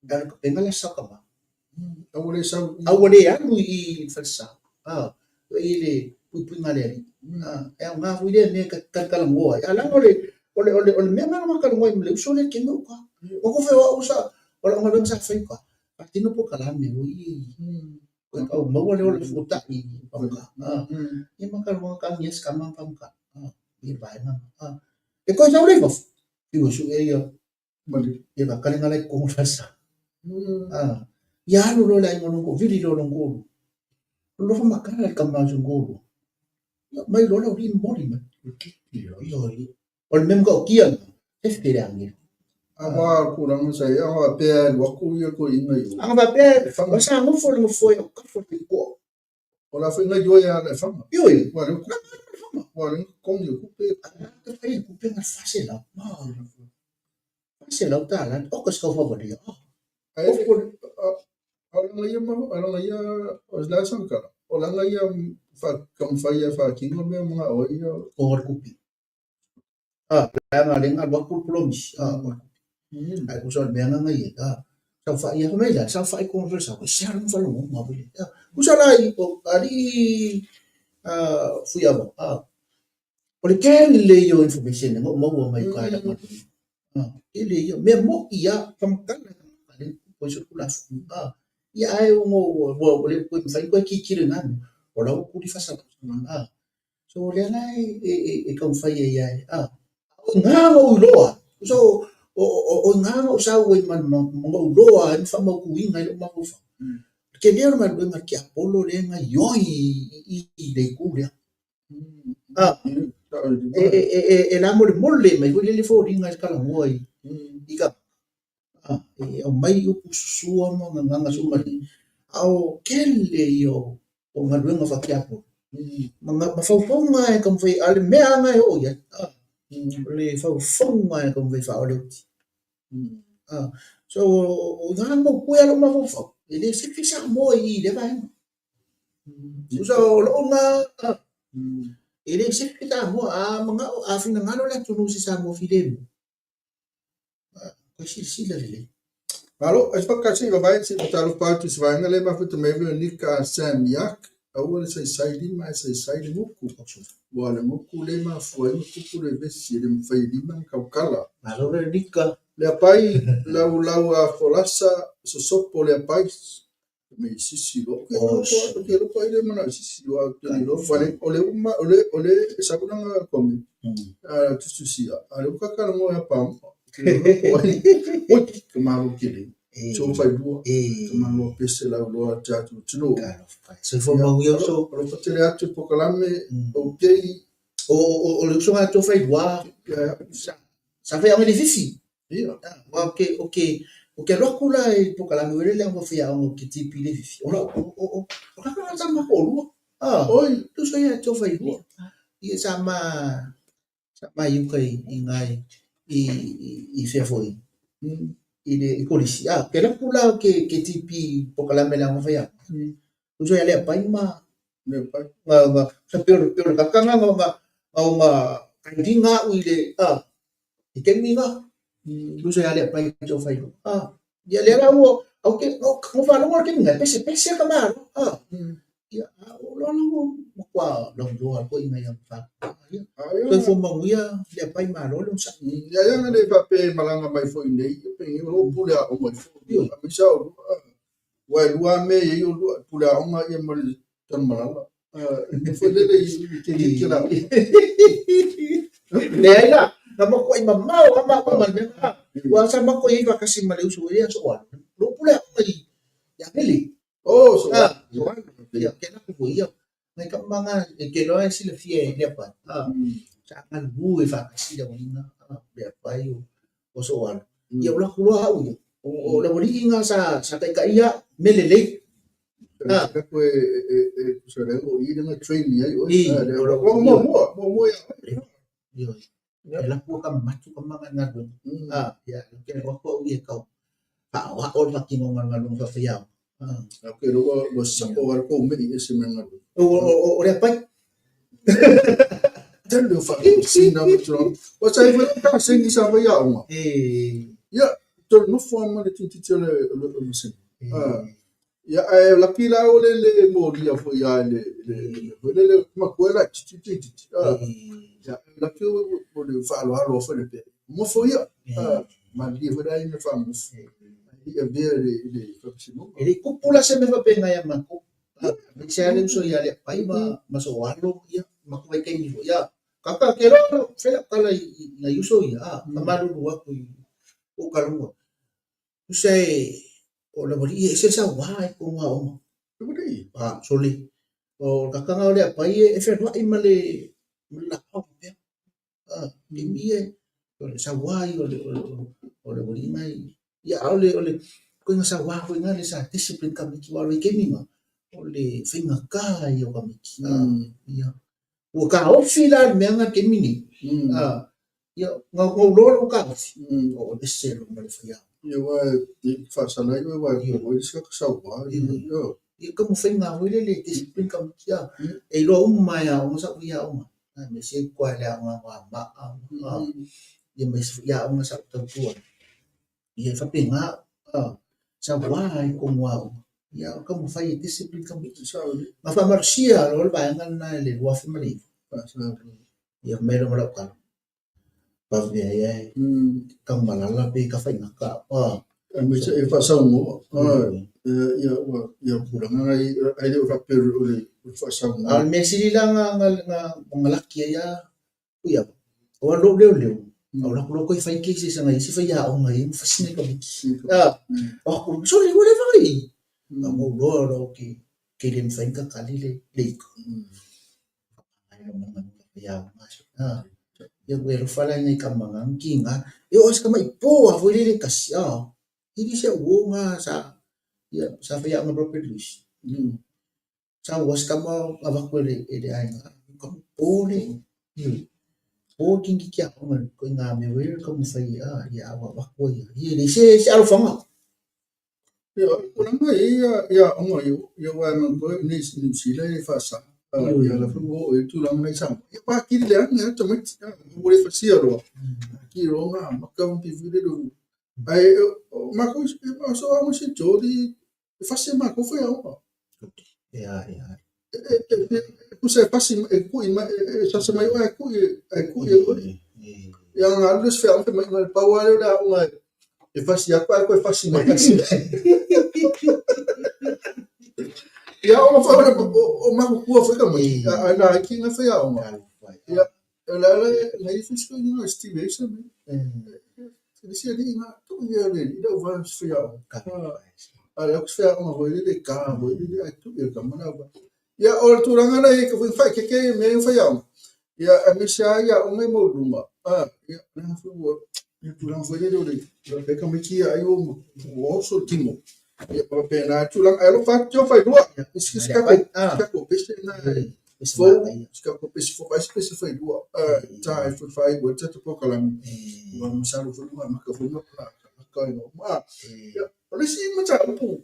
tapena le Aso Sa Tama. A ua le sau. A ua le alu i le falesa. I le puipuiga a le Alii. E aoga foi lea mea e talatalanoa ai. A leaga o le mea lena na ma talanoa ai ma le uso lea e kene uka. Ua tofe o au sa, o lau galuega sa fai uka, faatino polokalame foi ia i tau maua le ola fuatai i uka. Ia ma talanoa tagi ai si tama ma faamatala. I le vaega lena. E toe sau lea i fafo, fiu e sue ia ia lakalega la i totonu o le falesa. Ia alu loa le aiga lona toalua, vili loa lona toalua. Alofa matala i le tama o si ona toalua. Ia mai loa le aualii momoli mai. Ioe. O le mea matautia lena, sefe le agelu. Aua tulaga sa i ai, a faapea e alu atu ia toeaiina i o. A faapea, o sa nofo le nofoa i autafa o le faitotoa. O la foi na ioe lava e faga. Ioe. Ua le ua le totogi o tupe. A fai le tupe na $400. $400. Oka se tau faavalia. Ai o langa ia ma o langa ia o la sa kala. O langa ia fa taumafai e faatino mea manao ai ia. O le tupe. Leaga lea na alu atu le polomisi. O le tupe. Ae tusa o le mea lena na i ai. Saofai lava mai la, saofai totonu o le falesa, e ese lava lona faalogo foi lele. Tusa la i alii Fuiava, o le tele ia o information na ou maua mai uta i lau galuega. Tele ia, mea moni lava, faamatala e tagata lea na tupu ai solitulafono. Ia ae ona ua le toe mafai ona toe tilotilo i na mea, o la ua tuli faasalaga. So o lea la e taumafai ai lava, o i ina na ou iloa ai, so o i ina na ou sau ai ma ou iloa ai ma faamautuina ai lou mafaufau. O le tele o le galuega a le tiapolo lea e gaoioi i le itu lea. E lamolemole mai foi lele foliga i le talanoa i tagata. E aumai upu susua ma gagana suamalie, a o tele ia o galuega faatiapolo ma faufauga e taumafai, a o le mea lava lena e oo i ai, o le faufauga e taumafai e faaoo le oti. So, o i ina na mautu ai lou mafaufau, e le sefe Samoa i lea vaega. Tusa o lou lena, e le sefe Samoa, a manao, a finagalo le atunuu i se Samoa filemu, toe silasila lelei. Malo, ai se i vavae se i faatalofa atu i se vaega lea e mafuta mai ai Veronica Sam Yak, aua le saisai lima ae saisai le gutu. Aua o le gutu lea e mafua ai ona tupu le vevesi, e le mafai e lima ona tautala. Malo Veronica. Leapai, laulau a folasa, sosopo leapai, me i sisi loa. Ou te iloa po ai le manao i sisi, aua ou te le iloa. O le uma, o le, o le e sau lana comment, tusitusia, a o lea ua ta talanoa ia Pamoa. Ou te le iloa po o ai. Oi, ka malo tele. So failua, ka malo pese lauloa le tatou atunuu. Soifua manuia uso. Alofa tele atu i le polokalame, okay. O le usoga a Tofailua, sa faiaoga i le fifi. Ia. Aua ou te, ou te, ou te alu atu la i le polokalame foi lele a faiaoga ou te tipi i le fifi. O lau, o, o, o, o kaka sa ma toalua. Ah, Oi. le uso ia Tofailua. Ia sa ma, sa ma i uka i, i ina i, i, i fea foi, i le i kolisi. Ah, ke alu atu la ou te, te tipi i polokalame le aoga faiaoga. Le uso ia Leapai ma, Leapai. Nga, nga, sa pei o le, pei o le kaka nga, nga, nga, nga, kailiga au i le, ah, i taimi na, le uso ia Leapai Tofailua. Ah, ia lea la ua, au ke, no, no faalogo le taimi na, e pesepese ka malo. Ah, ia, a o loa la ua matua lauiloa foi ina ia fa. Ia, soifua manuia Leapai, malo le onosai. Ia, ia na le faapea e malaga mai foi nei, pe nei o loo pule aoga ai foi. Aemaise o lua, aua e lua lava mea e i ai o lua, pule aoga ia ma le Tanumalala. E foi lele i ke ke la. Leai la, na matuai mamao lava maua ma le mea lena. Aua sa matou i ai faatasi ma le uso i lea aso alo. Lou pule aoga i Avele. Oh, so. Ah, so alo. Ia, ke laku foi ia. Ngai ka manga e ke loa e silafia e Leapai. Ah, sa galulue faatasi le aualii ah, Leapai o o so alo. Ia o laku loa au ia. O le aualii na sa sa taitaia mea lelei. Ah. Ka koe e tusa le o i lenga train ni ai oi. O mo mo mo mo ia. Ioe. E laku ka matu ka manga galuega. Ah, ia ke aloa atu au ia e tau faaoao le faatinoga o le galuega faafaiaoga. Ah. Ke loa ua sa'o lava le kou mei e ese mai galuega. O le apai. Tele o faamasina ma tulaga. Ua sa i foi le taasegi sa faiaoga. Ia, toe nofo lava ma le tamaitiiti o le vasega. Ah. Ia, ae laki la o le le molia foi lava i le le mea foi lele, matua e laitiiti le tamaitiiti. Ah. Ia, laki o le faaaloalo foi le pea. Nofo ia. Ah, malilie foi la ia ina faanofo. Ai le i avea i le i le faamasinoga. E le i tupu la se mea faapena ia matou. Aemaise lava le uso ia Leapai ma ma Soalo ia, matou vaitaimi foi. Ia, kaka ke loa fai lau tala i nai uso ia, a, faamalulu atu i ou talanoa. Tusa e o le aualii e ese le sauā i totonu o aoga. Ah, sole. O le kakaga o Leapai e fealuai ma le ma le laau faapea. Ah, taimi ia o le sauā ia o le o le o le aualii na i ia a o le o le ituaiga sauā foi na lea sa discipline tamaiti aua o le vaitaimi na o le faigata ia o tamaiti. Ah, ia. Ua taofi la le mea na i le taimi nei. Ah, Ia, na ou loa lou taofi, o ese loa ma le faiaoga. Ia, aua e faasala ai oe aua e po ai se aka sauā. Ia, ia taumafaiga foi lele e discipline tamaiti a. E iloa uma lava e aoga sa ou faiaoga ai, aemaise ai koa i le aoga Anoamaa, ia ma isi foi aoga sa ou tautua ai. Ia e faapena, sauā ai totonu o aoga. Ia taumafai e discipline tamaiti. Na faamalosia loa le vaega lena i le 2009. Ia fai mai loa ma lau tala, vave ai ae Tanumalala pe tafaigata. Aemaise e faasaunoa. Ia ua ia tulaga na ai le o faapea o le faasaunoa. A o le mea sili la na laki ai lava Tuiawa, aua o lou leoleo, a o latou loa toe fai cases a nai isi faiaoga ia ma fasi nai tamaiti. O atu, sole ua leva ona i i. A ua ou iloa loa ou te le mafai ona tatali le ika. Ia ua e alofa la i nai tama na tiga. E oo lava i si tamai po lava foi lele e tasi, e le o se au uo na sa, ia sa faiaoga i Robert Louis. Sa ua se tama avatu e le aiga, po le, ioe, po le tamaitiiti aoga i ituaiga mea foi lele taumafai ia a ua avatu ai lava. Ia e leai se alofaga. Ia, o le tulaga e i ai ia aoga i o, ia aua e manatua i inei i Niu Sila e faasa, ia o la foi ua oo i ai le tulaga lena i Samoa. Ia ua atili leaga lava tamaiti, ua le fasia loa, atili loa ona amata ma pei foi lele Ae o makou o so aoga St George e fasi e makou faiaoga. E tusa e fasi e kui mai e sasa mai oe ae kui ae kui e oe. Ia na alu le isi faiaoga fai mai na o le pau lava lea o le aoga e fasi atu ae toe fasi mai. Ia aoga foi o matutua foi tamaiti ae laiti na faiaoga. Ia o le ala na i foi si toeaina Steve ai se mea. Le isi alii na tuu ia le alii le auvae o si faiaoga. A o le atu si faiaoga foi lele e ta foi lele ae tuu ia le tama le auvae. Ia o le tulaga lena e tatau foi ona faaeteete mea ia o faiaoga. Ia aemaise lava i aoga ia maualuluga, ia leaga foi ua le tulaga foi lele o le faapea tamaiti ia ai ua oso le tino. Ia e faapena le tulaga. Ae alofa atu Teo failua, si tatou pese lena e fou, si tatou pese fou, vaai se pese failua ta e faaiu ai le tatou polokalame. Ua masalo foi ua amata foi ona laka ina uma. Ia, o le isi mataupu,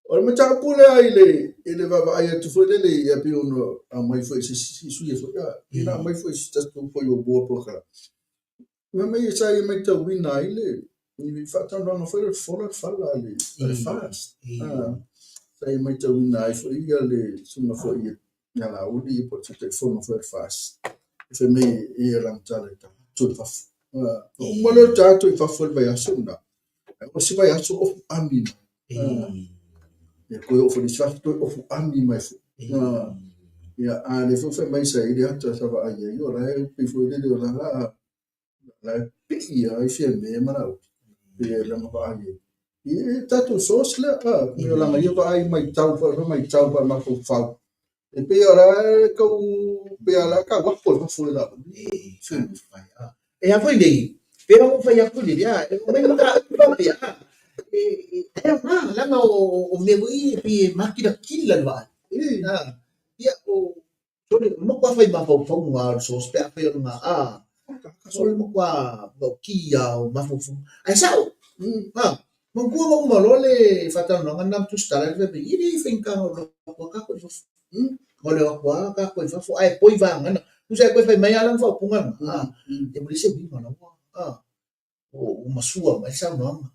o le mataupu lea i le i le vaavaai atu foi lele ia pei ona aumai foi e se isi sui usufono foi, pei ona aumai foi e se tasi foi o board polokalame. Fai mai sa ia matauina ai le faatalanoaga foi lea o le fola le fala a le FAST. Sa ia matauina ai foi ia le susuga foi ia Laauli po o le Taitaifono foi o le FAST. Fai mai e i ai lana tala e tatou i fafo. Ona uma lea o le tatou i fafo i le vaiaso lena, o se vaiaso ofu ami mai. Ia toe oo foi i le isi vaiaso toe ofu ami mai foi. Ia, a o lea foi fai mai sa i ai le ata sa vaai ai, o la e pei foi lele o la la e pii ai Fiame ma Laauli, pei e lana vaai ai. I tatou source lea, pei o lana ia vaai matau, matau faamafaufau. E pei o la e tau, pei o la e tauapo i fafo e Laauli. E a foi nei, pe ua fai atu foi lea, e mai mataupu faapea, e aoga, leaga o mea foi ia e pei e makilatila le vaai. Ia, o sole, o le matua fai mafaufauga lava o le source pe afai o le ga, o le matua maokia lava o mafaufauga. Ae sao, manatua na uma loa le faatalanoaga lena ma Tusitala, fai mai, e le faigata ona ou alu atu lava tatou i fafo. O le o atu lava tatou i fafo, ae poi vagana. Tusa e toe fai mai lava lana faaupuga lena, ia ua leai se uiga o la ua, ua masua mai le saunoaga.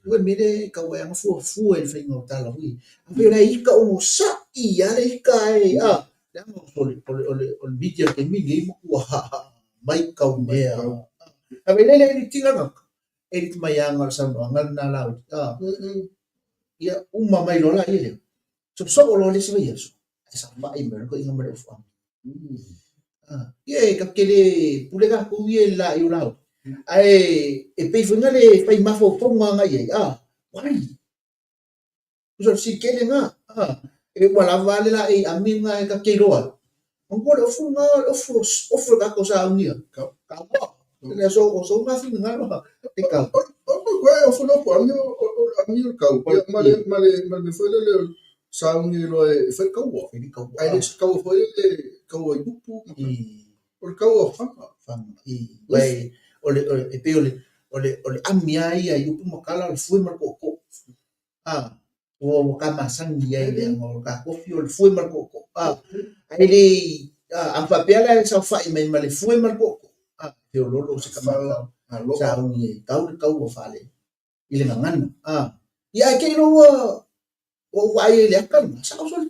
Ua le mea lea e tatau ai lava ona fuafua i le faiga o tala foi ia. Afai o la e ita onosai lava le ita ae, leaga o le media i le taimi lenei ua matua matau mea. Ae vaai la i le edit ina lena, edit mai lava na o le saunoaga lena a Laauli. Ia uma mai loa laia lea, Sosoo loa le isi vaiaso, ae saofai mai loa le toeaina ma le ofoaga. Ia e tatou te le pule tatou ia i le laei o Laauli, ae e pei foi na le fai mafaufauga agai i ai, why? Tusa o le fesili tele lena, e ua lava le laei ami lena e tatou te iloa ai. Manatua le ofu lena, o le ofu, ofu le tatou sauni ia. Kaua. Le aso o sou na finagalo e kau. O ko e ofu le ofu ami o ami o le kau. Ia ma le ma le ma le mea foi lele sauni loa e fai kaua. Ae le o se kaua foi lele kaua i upu ma o le kaua o faga. Faga. Uai o le e pei o le o le o le ami lava ia i upu ma tala o le fue ma le tootoo. Ua ta masani i ai leaga o le ta tofi o le fue ma le tootoo. Ae le i, a faapea la e saofai mai ma le fue ma le tootoo, e feoloolo se tama sauni e tau le taua faale i le gagana. Ia ae te i loa ua ou vaai ai i le ata lena, sao sole,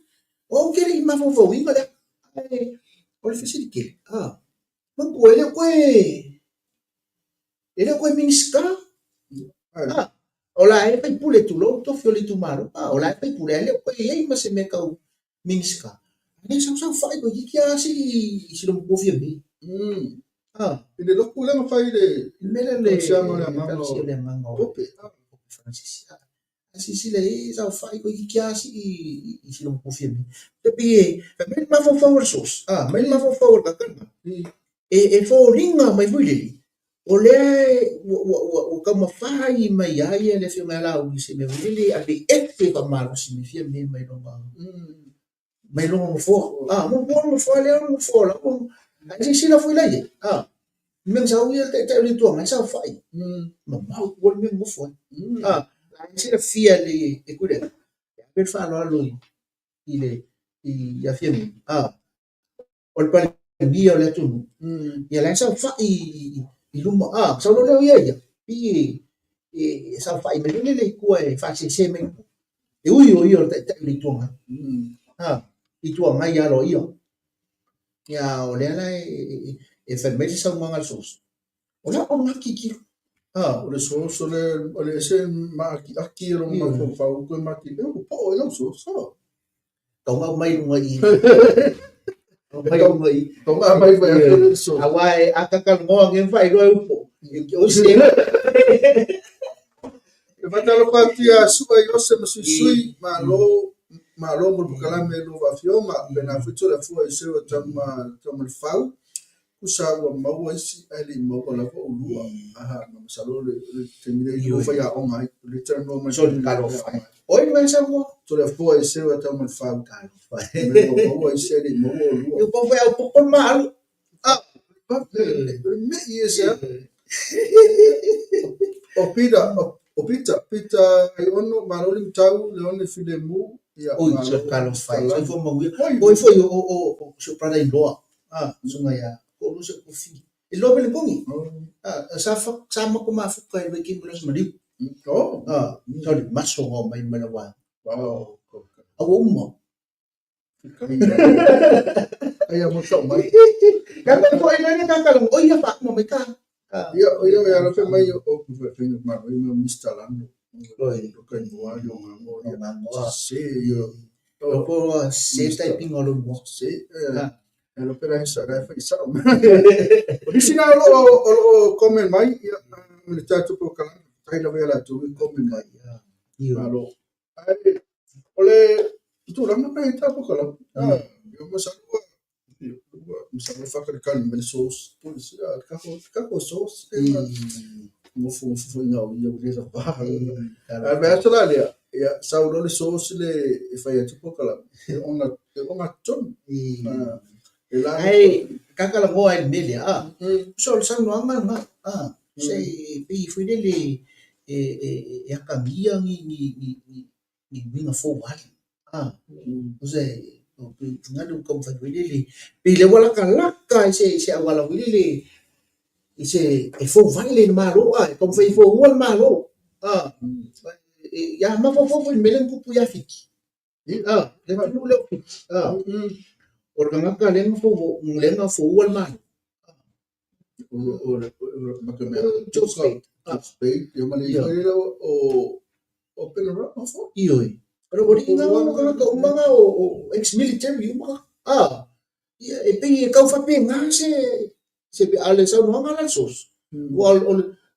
o au ou te le i mafaufauina le ata. Ae o le fesili tele, manatua e le o toe E le o toe Minisita. O la e faipule tulou le tofi o le itumalo. O la e faipule ae le o toe i ai ma se mea tau Minisita. A lea sau saofai toeitiiti lava si i si lou matua Fiame. I le lotu lea na fai i le mea lea le Ekalesia o le Agaga o le Agaga o Pope. Pope Francis. A silasila i ai saofai toeitiiti lava si i si lou matua Fiame. E pei e fai mai le mafaufau o le source, mai le mafaufau o le tagata lena. E foliga mai foi lele, o lea ua taumafai mai ia ia le afioga ia Laauli i se mea foi lele e aveese faamalosi mai Fiame mai lona mai lona nofoa. Muamua le nofoa lea o le nofoa o la ua ae silasila foi la i ai, le mea na sau ia le Taitai o le Itu Agai saofai, mamao i tua le mea na nofo ai. Ae silafia lelei e Tuilaepa, e ave le faaaloalo i le ia Fiame, o le Palemia o le atunuu, ia la e saofai i luma, a, sau loa lea o ia ia, pei e saofai mai foi lele i tua e faasese mai i tua. E ui o ia o le Taitai o le Itu Agai. A, Itu Agai aloaia. Ia, o lea la e fai mai le saunoaga a le source, o le a lona tilotilo. A, o le source o le ese maakiaki o lona mafaufau toe mati, e popo e lau source. Tau mai luga i mai luga i tau mai mai atu le source. Aua e akatalanoa nge faailoa e upo. O se E faatalofa atu ia Su'a Iose ma Suisui, malo malo mo le polokalame i lua afioga, pena foi Toleafoa Iosefa Taumalefau, tusa ua maua isi ae le i maua lava ulua. Aha, na masalo le taimi lea i lua faiaoga ai, o lea talanoa mai Soli talofa. Oi mai saunoa. Toleafoa Iosefa Taumalefau. Talofa. Ua maua isi ae le i maua ulua. Eu pau foi au popo ma alu. Ah, le mei e se. O Peter, o Peter, Peter ai ono, malo le matau, le one filemu, ia, Oi, malo, so talofa. talai. Soifua manuia. Oi, Oi foi o si brother in law. Ah, sunga ia. Ko lu se kofi. E loa pele kongi. Ah, sa fa sa ma ko mafuka e wiki mo las maliu. Oh, Ah, sorry, maso ngo mai malawa. wow. Au uma. Ai a mo tau mai. Ka ka ko ina ne ka ka oi ia fa mo mai ka. Ah, Ia, ia, ia, lo fe mai o fe ma mai mo Mr. Lando. Oi. O kai mo ali o ngamo. O ngamo. Se ia. O ko se typing o lo mo. Se Ah. e lo pera sa ra fa isa. O nisi na o lo comment mai ia le tatou polokalame. Tai lava ia latou e comment mai. Io. Malo. Ai o le tulaga pe ta polokalame. Ah, eu masalo masalo whakarekani me le sauce. Pulisi, ah, kako sauce. Ngofu ngofu foi ngau ia ule la va. A me atu la lea, ia sau lo le sauce le e fai atu polokalame. E ona tonu. Ah, e la Ai ka ka langoa e mele a. So le saunoaga lena. Ah, se pei foi lele e akagia ni ni ni ni ni uiga fou ale. Ah, o se o pe ngalo ka mfai foi lele pe le wala ka laka i se auala foi lele i se e fou vale le malo a e ka mfai fou ua le malo. Ah, e ia mafaufau foi le mele na tupu ia Fiti. Ah, le atunuu lea o Fiti. Ah, o le tagata lea na fou lea na foua le malo. O le makamea. Joe Spade. Ah, Spade, ia ma le Ia. foi le o Panorama fo. Ioe. O le alii na o tagata uma na o ex-military uma. Ah, ia, e pei e tau faapena se a le saunoaga la le source. Ua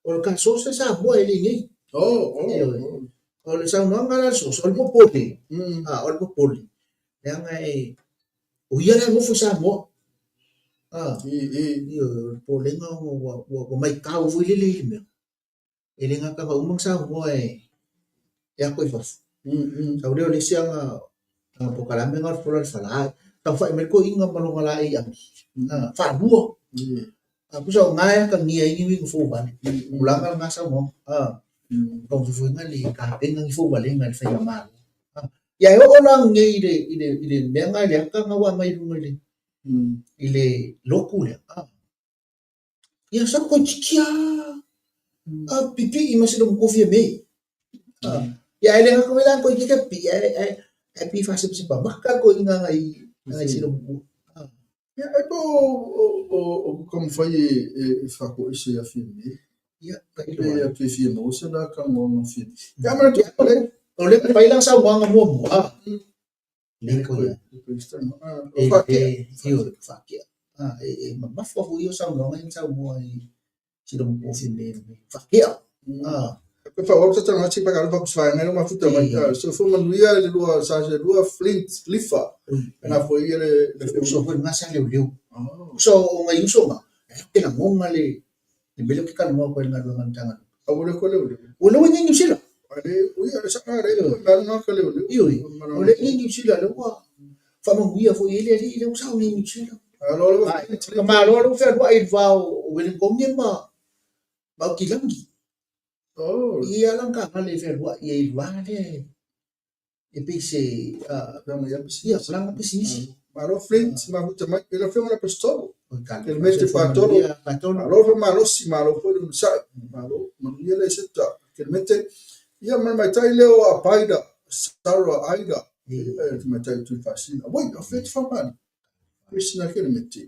o le ka source Samoa e le i nei. Oh, oh. Ioe. O le saunoaga la le source, o le popole. Ah, o le popole. Leaga e o ia la e nofo i Samoa. Ah, I i. ioe, o le popolega ona ua maitau foi lele i le mea. E le gata uma na Samoa e ako i fafo. Sau lea o le isi aga polokalame na o le fola le fala. Taufai mai le toeaina ma lona laei agi. Ah, faalua. Ah, pusa o ngā e akagia ai ni uiga fou vale. Tulaga lena saunoaga. Ah, taufuifuiga le tapena ni fou valega i le faigamalo. Ah, ia e oo la nei i le mea na i le ata na ua aumai i luga i le lotu lea. Ah, ia sa toeitiiti lava a pipii ma silomu Fiame. Ah, ia e le gata foi la toeitiiti a pipii ae pei faasepasepamaka le toeaina agai silomu. Ah, Ia e po o taumafai e faafoisi ia Fiame. Ia Pe tailo ai. atu e fia maua se la talanoaga Fiame. Ia manatu le O le fai la saunoaga muamua. Ah, le koia. O E faakea. e ioe faakea. Ah, e mamafa foi ia saunoaga ia na saunoa i silomu Fiame faakea. Ah, Pe wha ota tanga ati paka pa kuswai ngai mafuta mai. So fo manuia le lua sa se lua Flint Lifa. Na fo ia le le uso foi lena sa leoleo. Oh. Uso o ngai uso ma e lagoga le mea lea ou te talanoa atu ai i le galuega a le Matagaluega. Au le ko le le. Ua lea ua i inei i Niu Sila. Ale ui ale sa ale ma na ka le le. Ioe, o lea i inei i Niu Sila lea ua faamanuia foi i ai le alii lea ua sao nei i Niu Sila. Alo lo Ai, ka malo lea ua fealuai i le va o Wellington ma Aukilagi. Oh. Ia la na taavale e fealuai ai i le va lea e pei se Langa ya pisi. ia langa pisinisi. Malo Flint mafuta mai. Ela fenga la pistol. Kelemete Fatolo, malo le faamalosi, malo foi le onosai, malo, manuia le Eseta Kelemete. Ia ma le tamaitai lea o Apaida, Sarah Aida, le tamaitai o Tuifaasisina. Auai, o fea e te faamaali? Krishna Kelemete.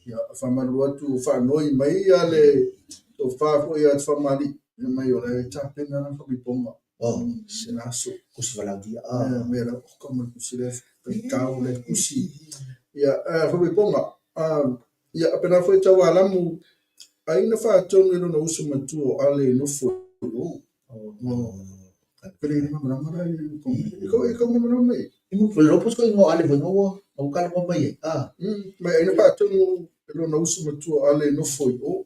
Ia, faamalulu atu, faanoi mai ia le tofa foi ia Famalii, fai mai o la e tapena lana faamaipoma i lena aso. Kusi valaaulia. Mea la, oka ma le kusi lea, faitau le kusi. Ia, faamaipoma. Ia, pena foi Taualamu, ai na faatonu e lona uso matua o Ale e nofo i o. Pele i malamalama la i ko i ko malamalama mai. I mo lopo ko ingo ale foi ngo au kala mo mai ah. Mai ai na faatonu e lona uso matua o Ale e nofo i o.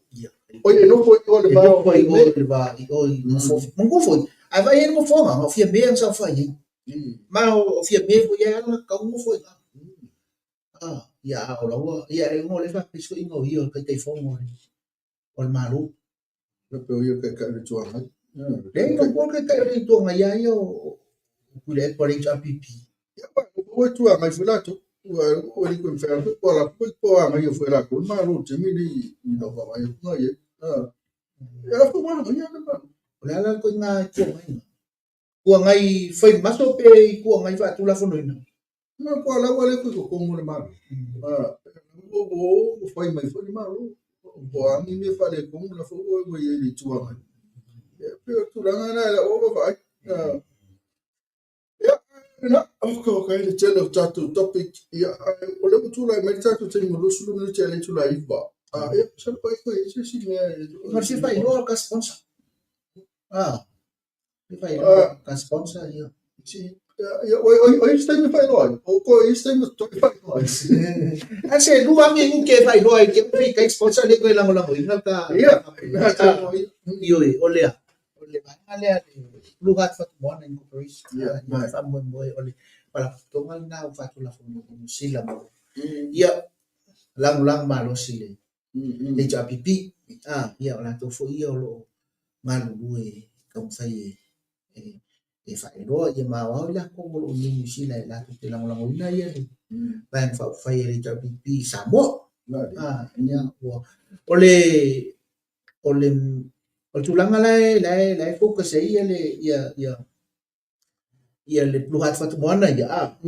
Oi e nofo i o le va o i o le va i o i nofo. Mo fo. Ai vai mo fo nga fia me sa fa i. Ma o fia me fo ia ala ka mo fo i. Ah, ia o laua ia e ngo le fa piso ingo ia kai tai fongo o le Malo. Le pe o ia kai kai le tuanga. Le no ko kai kai le tuanga ia ia o kule e pare HRPP. Ia pa o tuanga i fula tu. Ua o li ko fa ko la ko ko anga ia fula ko malo te mi ni ni no ba ia ko ia. Ah. Ia fo ma ia le ma. O le ala ko nga tuanga ina. Kua ngai fai maso pe i kua ngai fa tula fono ina. Na ko ala wale ko ko mo le malo. Ah, o o fai mai fo le malo. O angi me fa le ko la fo o ia le tuanga. Ia pe o tulaga na la o va vai. Ia na o ko ka le tele o tatou topic ia o le tulai mai tatou taimi o 20 minute le tulai iva. Ah, ia sa pa ko i se si mea. Ma se fai no ka sponsor. Ah. Se fai no ka sponsor ia. Si ia oi oi oi se taimi fai loa. O ko i se taimi to fai loa. A se lua mi u ke fai loa ke fai kai sponsor le ko lango lango ina ka. Ia. Io o lea. O le vaega lea le Blue Heart Fatumoana Incorporation. Ia, Ia faamoemoe o le faalapotopotoga lena ua faatulafono i Niu Sila mo. Ia lagolago malosi le HRPP. Ah, ia o latou foi ia o loo galulue taumafai e faailoa ia ma aoao i latou o loo i Niu Sila e latou te lagolagoina ia le vaega faaupufai a le HRPP i Samoa. Ah, ia ua o le o le o le tulaga la e la e la e focus ai ia le ia ia ia le Blue Heart Fatumoana ia ah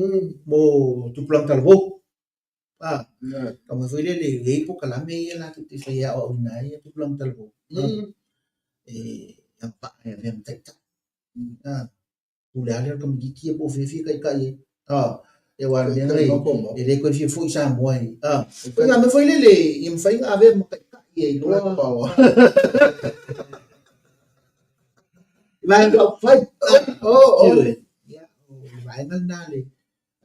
mo tupulaga talavou. Ah, taumafai foi lele e i ai polokalame ia latou te fai e aoaoina ai ia tupulaga talavou. E agavaa e avea ma taitai. Ah, pule lava lea o le tamaitiiti ia po o fea e fia taitai ai. Ah, ia aua o le mea lenei e le toe fia foi i Samoa i. Ah, ituaiga mea foi lele ia mafai ona avea ma taitai e iloa. I vaega faaupufai. Oh, ia, o le vaega lena a le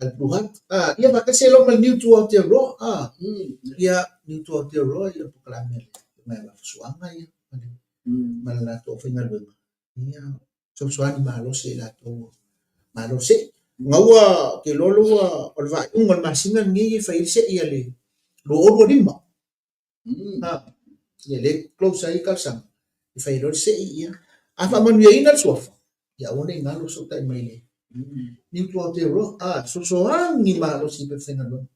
a le Blue Heart. Ah, ia faatasi ai loa ma le Niu to Aotearoa. Ah, ia, Niu to Aotearoa, ia le polokalame a le Afioga ia Vaafusuaga ia, ma le ma le latou aufaigaluega. Ia, fesoasoani malosi ai latou malo sei. Ona ua, ou te iloa lea ua, o le faaiuga o le masina lenei e fai ai le sei a le 2025. Ah, ia lea e close ai talosaga, e fai ai loa le sei, ia. A faamanuiaina le suafa, ia aua ne i galo fesootai mai le Niu to Aotearoa. Ah, fesoasoani malosi i pepa faigaluega.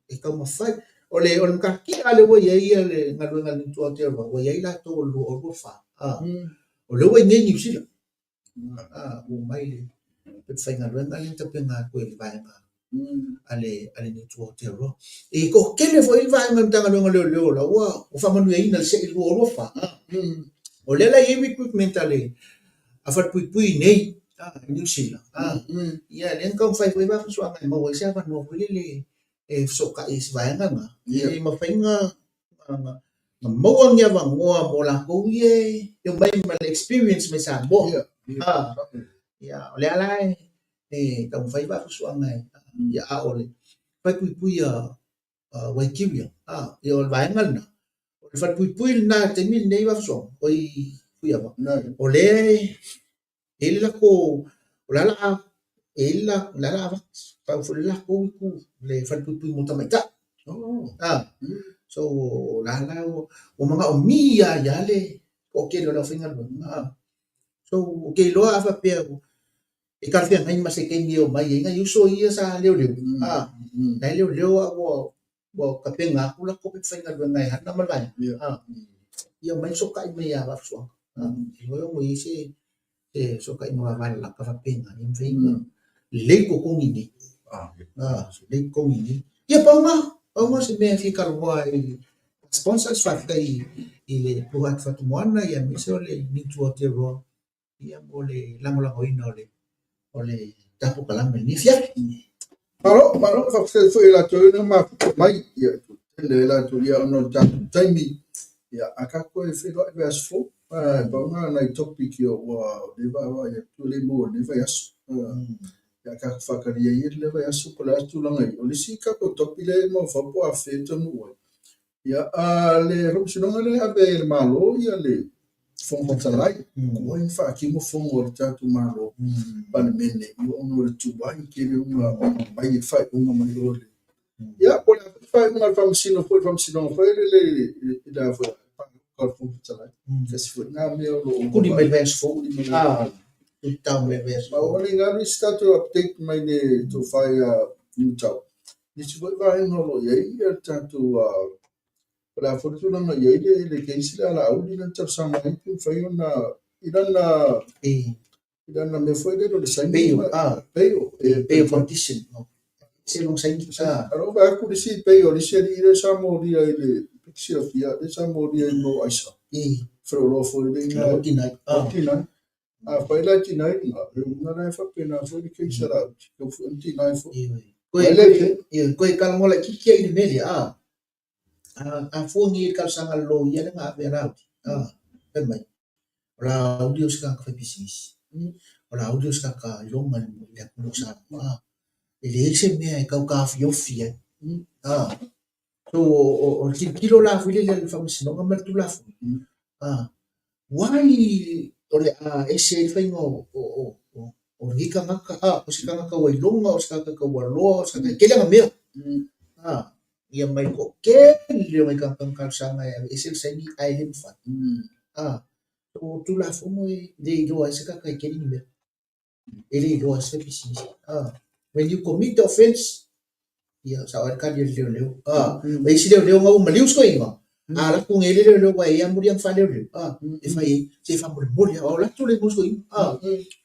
E taumafai. O le o le matatia lea ua i ai le galuega a le Niu to Aotearoa, ua i ai latou o le 2024. Ah, o lea ua i inei i Niu Sila. Ah, ua omai le pepa faigaluega lea na tapena atu e le vaega a le a le Niu to Aotearoa. E toatele foi le vaega o le Matagaluega o Leoleo la ua faamanuiaina i le sei 2024. Ah, o lea la e i ai recruitment a le a Falepuipui i inei i Niu Sila. Ah, ia lea na taumafai foi Vaafusuaga e maua ai se avanoa foi lele e fesootai i se vaega lena, e mafai ona maua ni avanoa mo latou ia e omai ma le experience mai Samoa. Ah, ia o lea la e taumafai Vaafusuaga e, ia a o le Falepuipui a Waikeria, ah, ia o le vaega lena. O le falepuipui lena i le taimi lenei Vaafusuaga, oi Fuiava, o lea e i ai le latou, o le a la a, e i ai le o le a la a avatu foi le latou itu, le falepuipui mo tamaitai. Ah, so o la la ua manaomia ai lava le toatele o le aufaigaluega. Ah, so ou te iloa a faapea e talafeagai ma se taimi e omai ai nai uso ia sa leoleo. Ah, la e leoleo a ua Ua tapena atu latou pepafaigaluega e hana ma le vaega. Ia omai fesootai mai ia Vaafusuaga. E ono i ai se fesootaiga vavalalata faapena, ia mafai ona lelei totogi i inei. Lelei totogi i inei. Ia pau lena, pau lena o se mea e fia talanoa ai i sponsors, faafetai i le Blue Heart Fatumoana aemaise o le Nitu Aotearoa ia mo le lagolagoina o le o le tatou kalame i lenei afiafi. Malo, malo, faafetai foi i latou na mafuta mai, ia, tele ai latou, ia, ona o le tatou taimi, ia, a tatou toe feiloai i le vaiaso fou, pau na nai topic ia ua leva vaavaai atu e le i maua i lenei vaiaso. Ia, a tatou faatalia ia i le vaiaso po o le a se tulaga i ai. O le isi tatou topic lea e mafaufau po o afea e taunuu ai, Ia, a le Faamasinoga lea e ave ai e le Malo ia le Fofoga Fetalai, tuai ona faatino fono a le tatou Malo, Palemene, ia ona o le tuai tele ona aumai le faaiuga mai o le... Ia, po o le a foi se faaiuga a le Faamasino foi, le Faamasinoga foi lele i le a foi palota a le Fofoga Fetalai. Tasi foi lena mea o lo o Tuli mai le vaiaso fou. Tuli mai le vaiaso fou. Ma ua le galo isi tatou update mai le tofa ia Nimutau. Nisi foi vaega o lo o i ai le tatou, o le a foi le tulaga i ai le case lea a Laauli lea na talosaga ai pe mafai ona i lana i lana mea foi lele o le saini bail, bail condition se lona saini. A o lou vaai atu le isi bail o le isi alii lea sa molia i le silafia lea sa molia i mo aisa. Faleoloa foi lea i ina. Afai la e deny luga, o lona uiga la e faapena foi le case a Laauli, tatau foi ona deny foi. Ioe, toe talanoa laitiiti ai i le mea lea, a fua nei i le talosaga a le loia lea na ave a Laauli, fai mai, o Laauli o se tagata faipisinisi, o Laauli o se tagata iloga i le atunuu o Samoa, e leai se mea e tau taofiofi ai. So, o le tilotilo la foi lele a le Faamasinoga ma le Tulafono, why o le a ese ai le faiga o lenei tagata, o se tagata ua iloga, o se tagata taualoa, o se tagata e tele ana mea. Ia mai le toatele o nai tagata na talosaga e aveese le saini ae le mafai. So, o le Tulafono e le iloa ai se tagata e tele ni mea. E le iloa ai se faipisinisi. When you commit the offense, ia sao ai le kali a le leoleo. O isi leoleo na ua maliu si toeaina, a alu atu nei le leoleo aua e i ai lava moliaga faaleoleo, e fai ai, se faamolemole lava, o alu atu le igoa o si toeaina,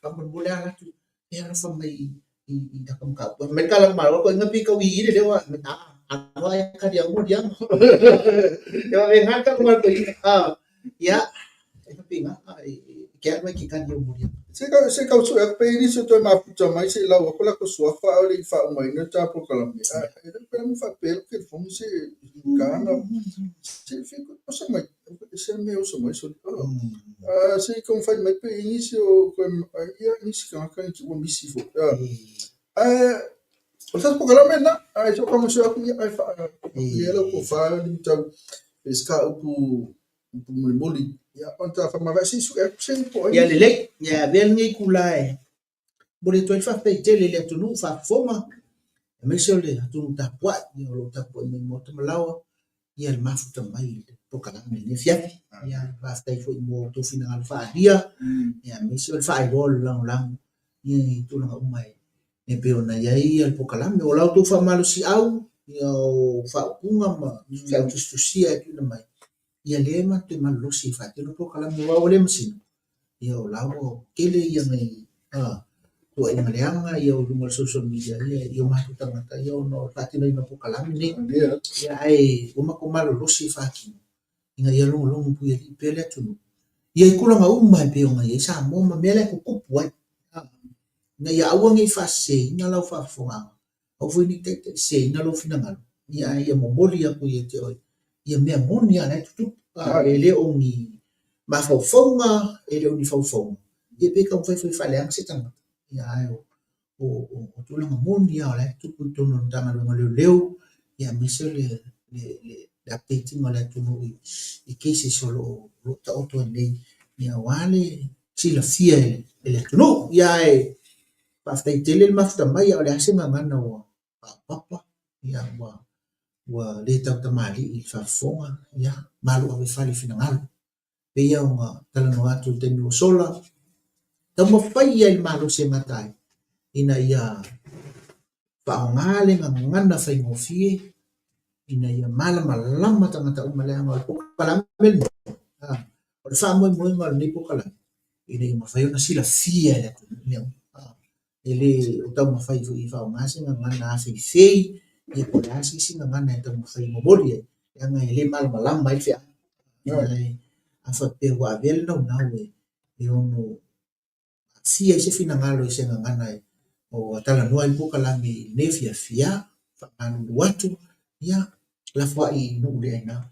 faamolemole lava alu atu, e alofa mai i ta mataupu. Fai mai le tala a le Malo, toeaina pei tau ii le leo, alu ae kali au moliaga. E vave le talanoa a le toeaina, ia, e faapena, e te alu lava e te kali au moliaga. Se i tau sue atu pe i ai nisi o toe mafuta mai se i lau atu latou suafa a o le i faaumaina le ta polokalame. E le o pea na faapea lau telefoni se gana se i osa mai se mea osa mai soli. Se i taumafai mai pe i ai nisi o toe ia nisi tagata ua misi foi. Ae o le tatou polokalame lena, ae se i ou taumafai atu ia ae faa lau tofa Limutau i se ta upu upu mulimuli, ia, ona ta faamavae se i sue atu se po o ai. Ia lelei, ia avea lenei itula e momoli atu ai le faafetai tele i le atunuu faafofoga, aemaise o le atunuu tapuai, ia o lo o tapuai mai i maota ma laoa, ia le mafuta mai i le polokalame i lenei afiafi. Ia faafetai foi mo outou finagalo faaalia, ia aemaise o le faailoa o le lagolago ia i tulaga uma e pei ona i ai le polokalame. O la outou faamalosiau, ia o faaupuga ma feau tusitusia e tuuina mai, ia lea e matou te malolosi e faatino polokalame aua ua le masina, ia o la ua tele ia nai tuuaiga leaga ia i luga o le social media ia i o matou tagata ia ona o le faatinoina o polokalame nei. Ia ae ua matou malolosi e faatino ina ia logologo puialii pea le atunuu ia i tulaga uma e pei ona i ai Samoa ma mea la e tutupu ai, ina ia aua ne i faaseseina lau faafofogaaga Aua foi ne i taitaiseseina lou finagalo, ia ae ia momoli atu ia te oe ia mea moni lava la e tutupu. E le o ni mafaufauga, e le o ni faufauga, ia pe taumafai foi e faaleaga se tagata, ia ae o tulaga moni lava o la e tutupu i totonu o le Matagaluega o Leoleo, ia aemaise o le update ina o le atunuu i cases o lo o taoto ai nei, ia aua le silafia e le atunuu. Ia ae Faafetai tele le mafuta mai, a o le a se gagana ua paopapa, ia ua ua le tautamalii i le faafofoga, ia malu ave fale i finagalo. Pei lava ona talanoa atu i le taimi ua sola, taumafai ia i le malosi e gata ai ina ia faaaoga le gagana faigofie. ina ia malamalama tagata uma leaga o le polokalame lenei, o le faamoemoega o lenei polokalame, ina ia mafai ona silafia e le atunuu mea uma. E le o taumafai foi e faaaoga se gagana afeifei ia po o le a se isi gagana e taumafai e momoli ai, leaga e le malamalama ai le feau. Ae a faapea ua avea le naunau e ono aafia ai se finagalo i se gagana ua talanoa ai le polokalame i lenei afiafi, ia, faamalulu atu, ia, lafoai i nuu le aina,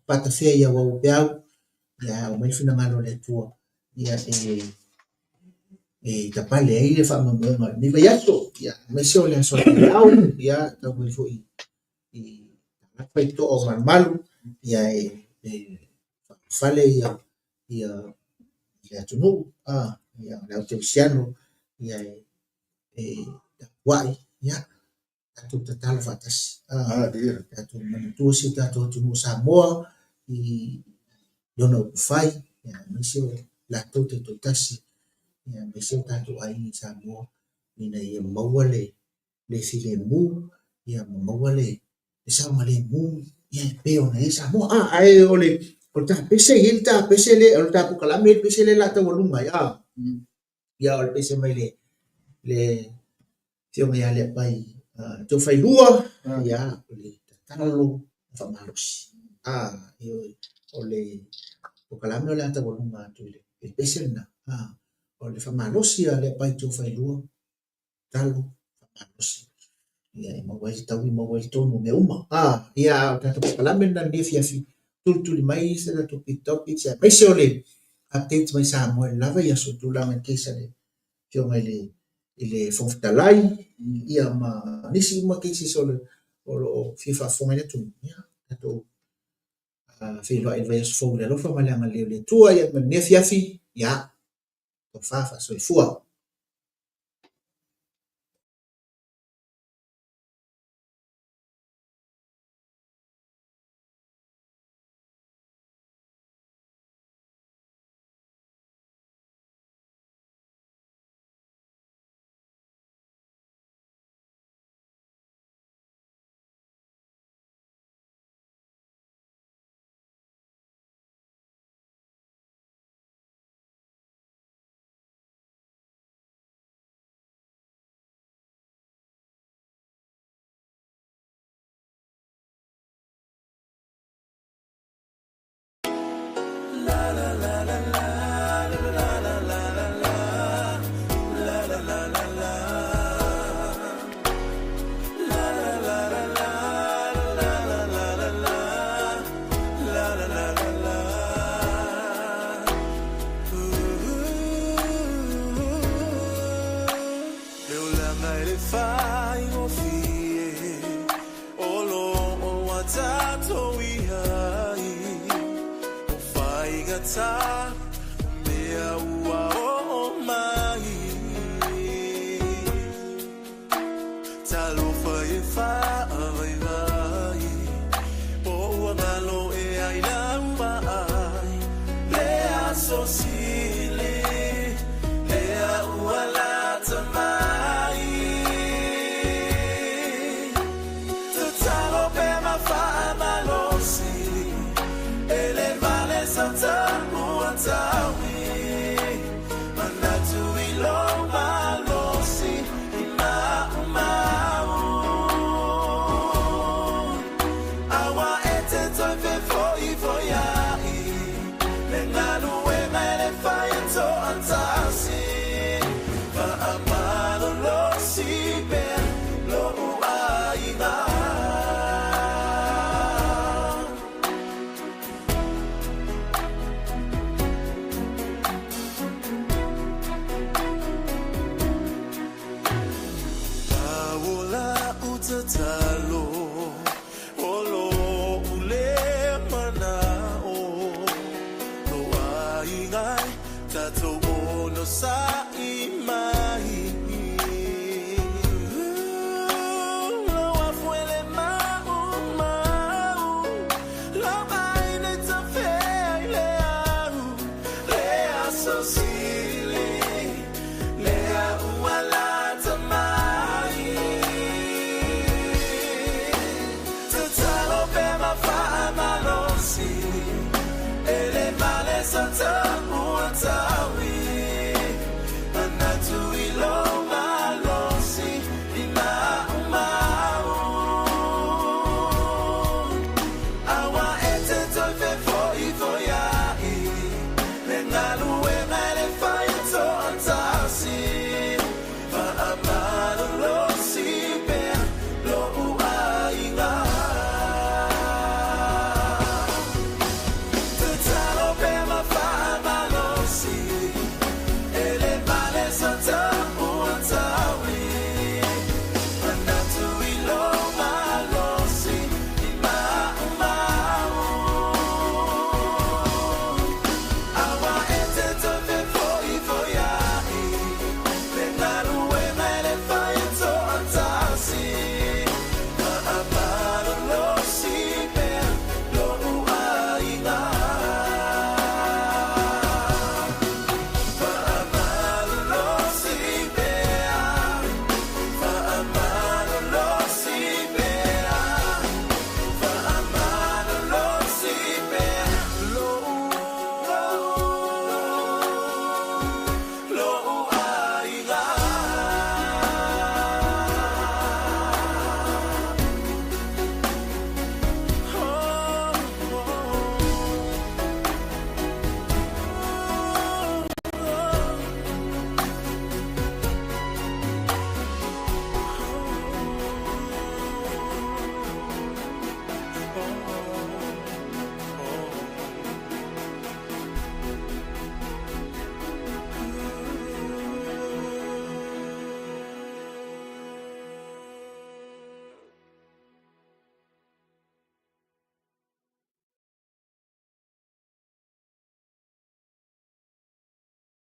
faatafea i auau o peau, ia ae aumai le finagalo o le Atua, ia e tapale ai le faamoemoega o lenei vaiaso, ia, aemaise o le aso a taeao, ia, tau mai foi i faitotoa o malumalu, ia e faaulufale ia ia le atunuu, ia le au kerisiano, ia e tapuai, ia tatou tatalo faatasi, tatou manatua si o tatou atunuu o Samoa i lona upufai, ia aemaise o latou taitoatasi, ia aemaise o tatou aiga i Samoa ina ia maua le le filemu, ia ma maua le saogalemu ia e pei ona i ai Samoa. A, ae o le o le tapese e i ai le tapese le o le ta polokalame e i ai le pese lea o le a taualuga ai, a. Ia o le pese mai le le Afioga ia Leapai Tofailua, ia o le tatalo faamalosi. A, ioe, o le polokalame o le a taualuga atu i le pese lena, a, o le faamalosi a Leapai Tofailua tatalo faamalosi ia e maua ai le taui maua ai le tonu o mea uma. A, ia a o le tatou polokalame lena i lenei afiafi, tulituli mai se tatou big topics aemaise o le update mai Samoa i le la vaiaso i tulaga i case a le Afioga i le i le Fofoga Fetalai ia ma nisi uma cases o le o lo o fia faafofoga ai le atunuu. Ia, tatou feiloai i le vaiaso fou i le alofa ma le agalelei o le Atua. Ia ma lenei afiafi, ia, tofa faasoifua.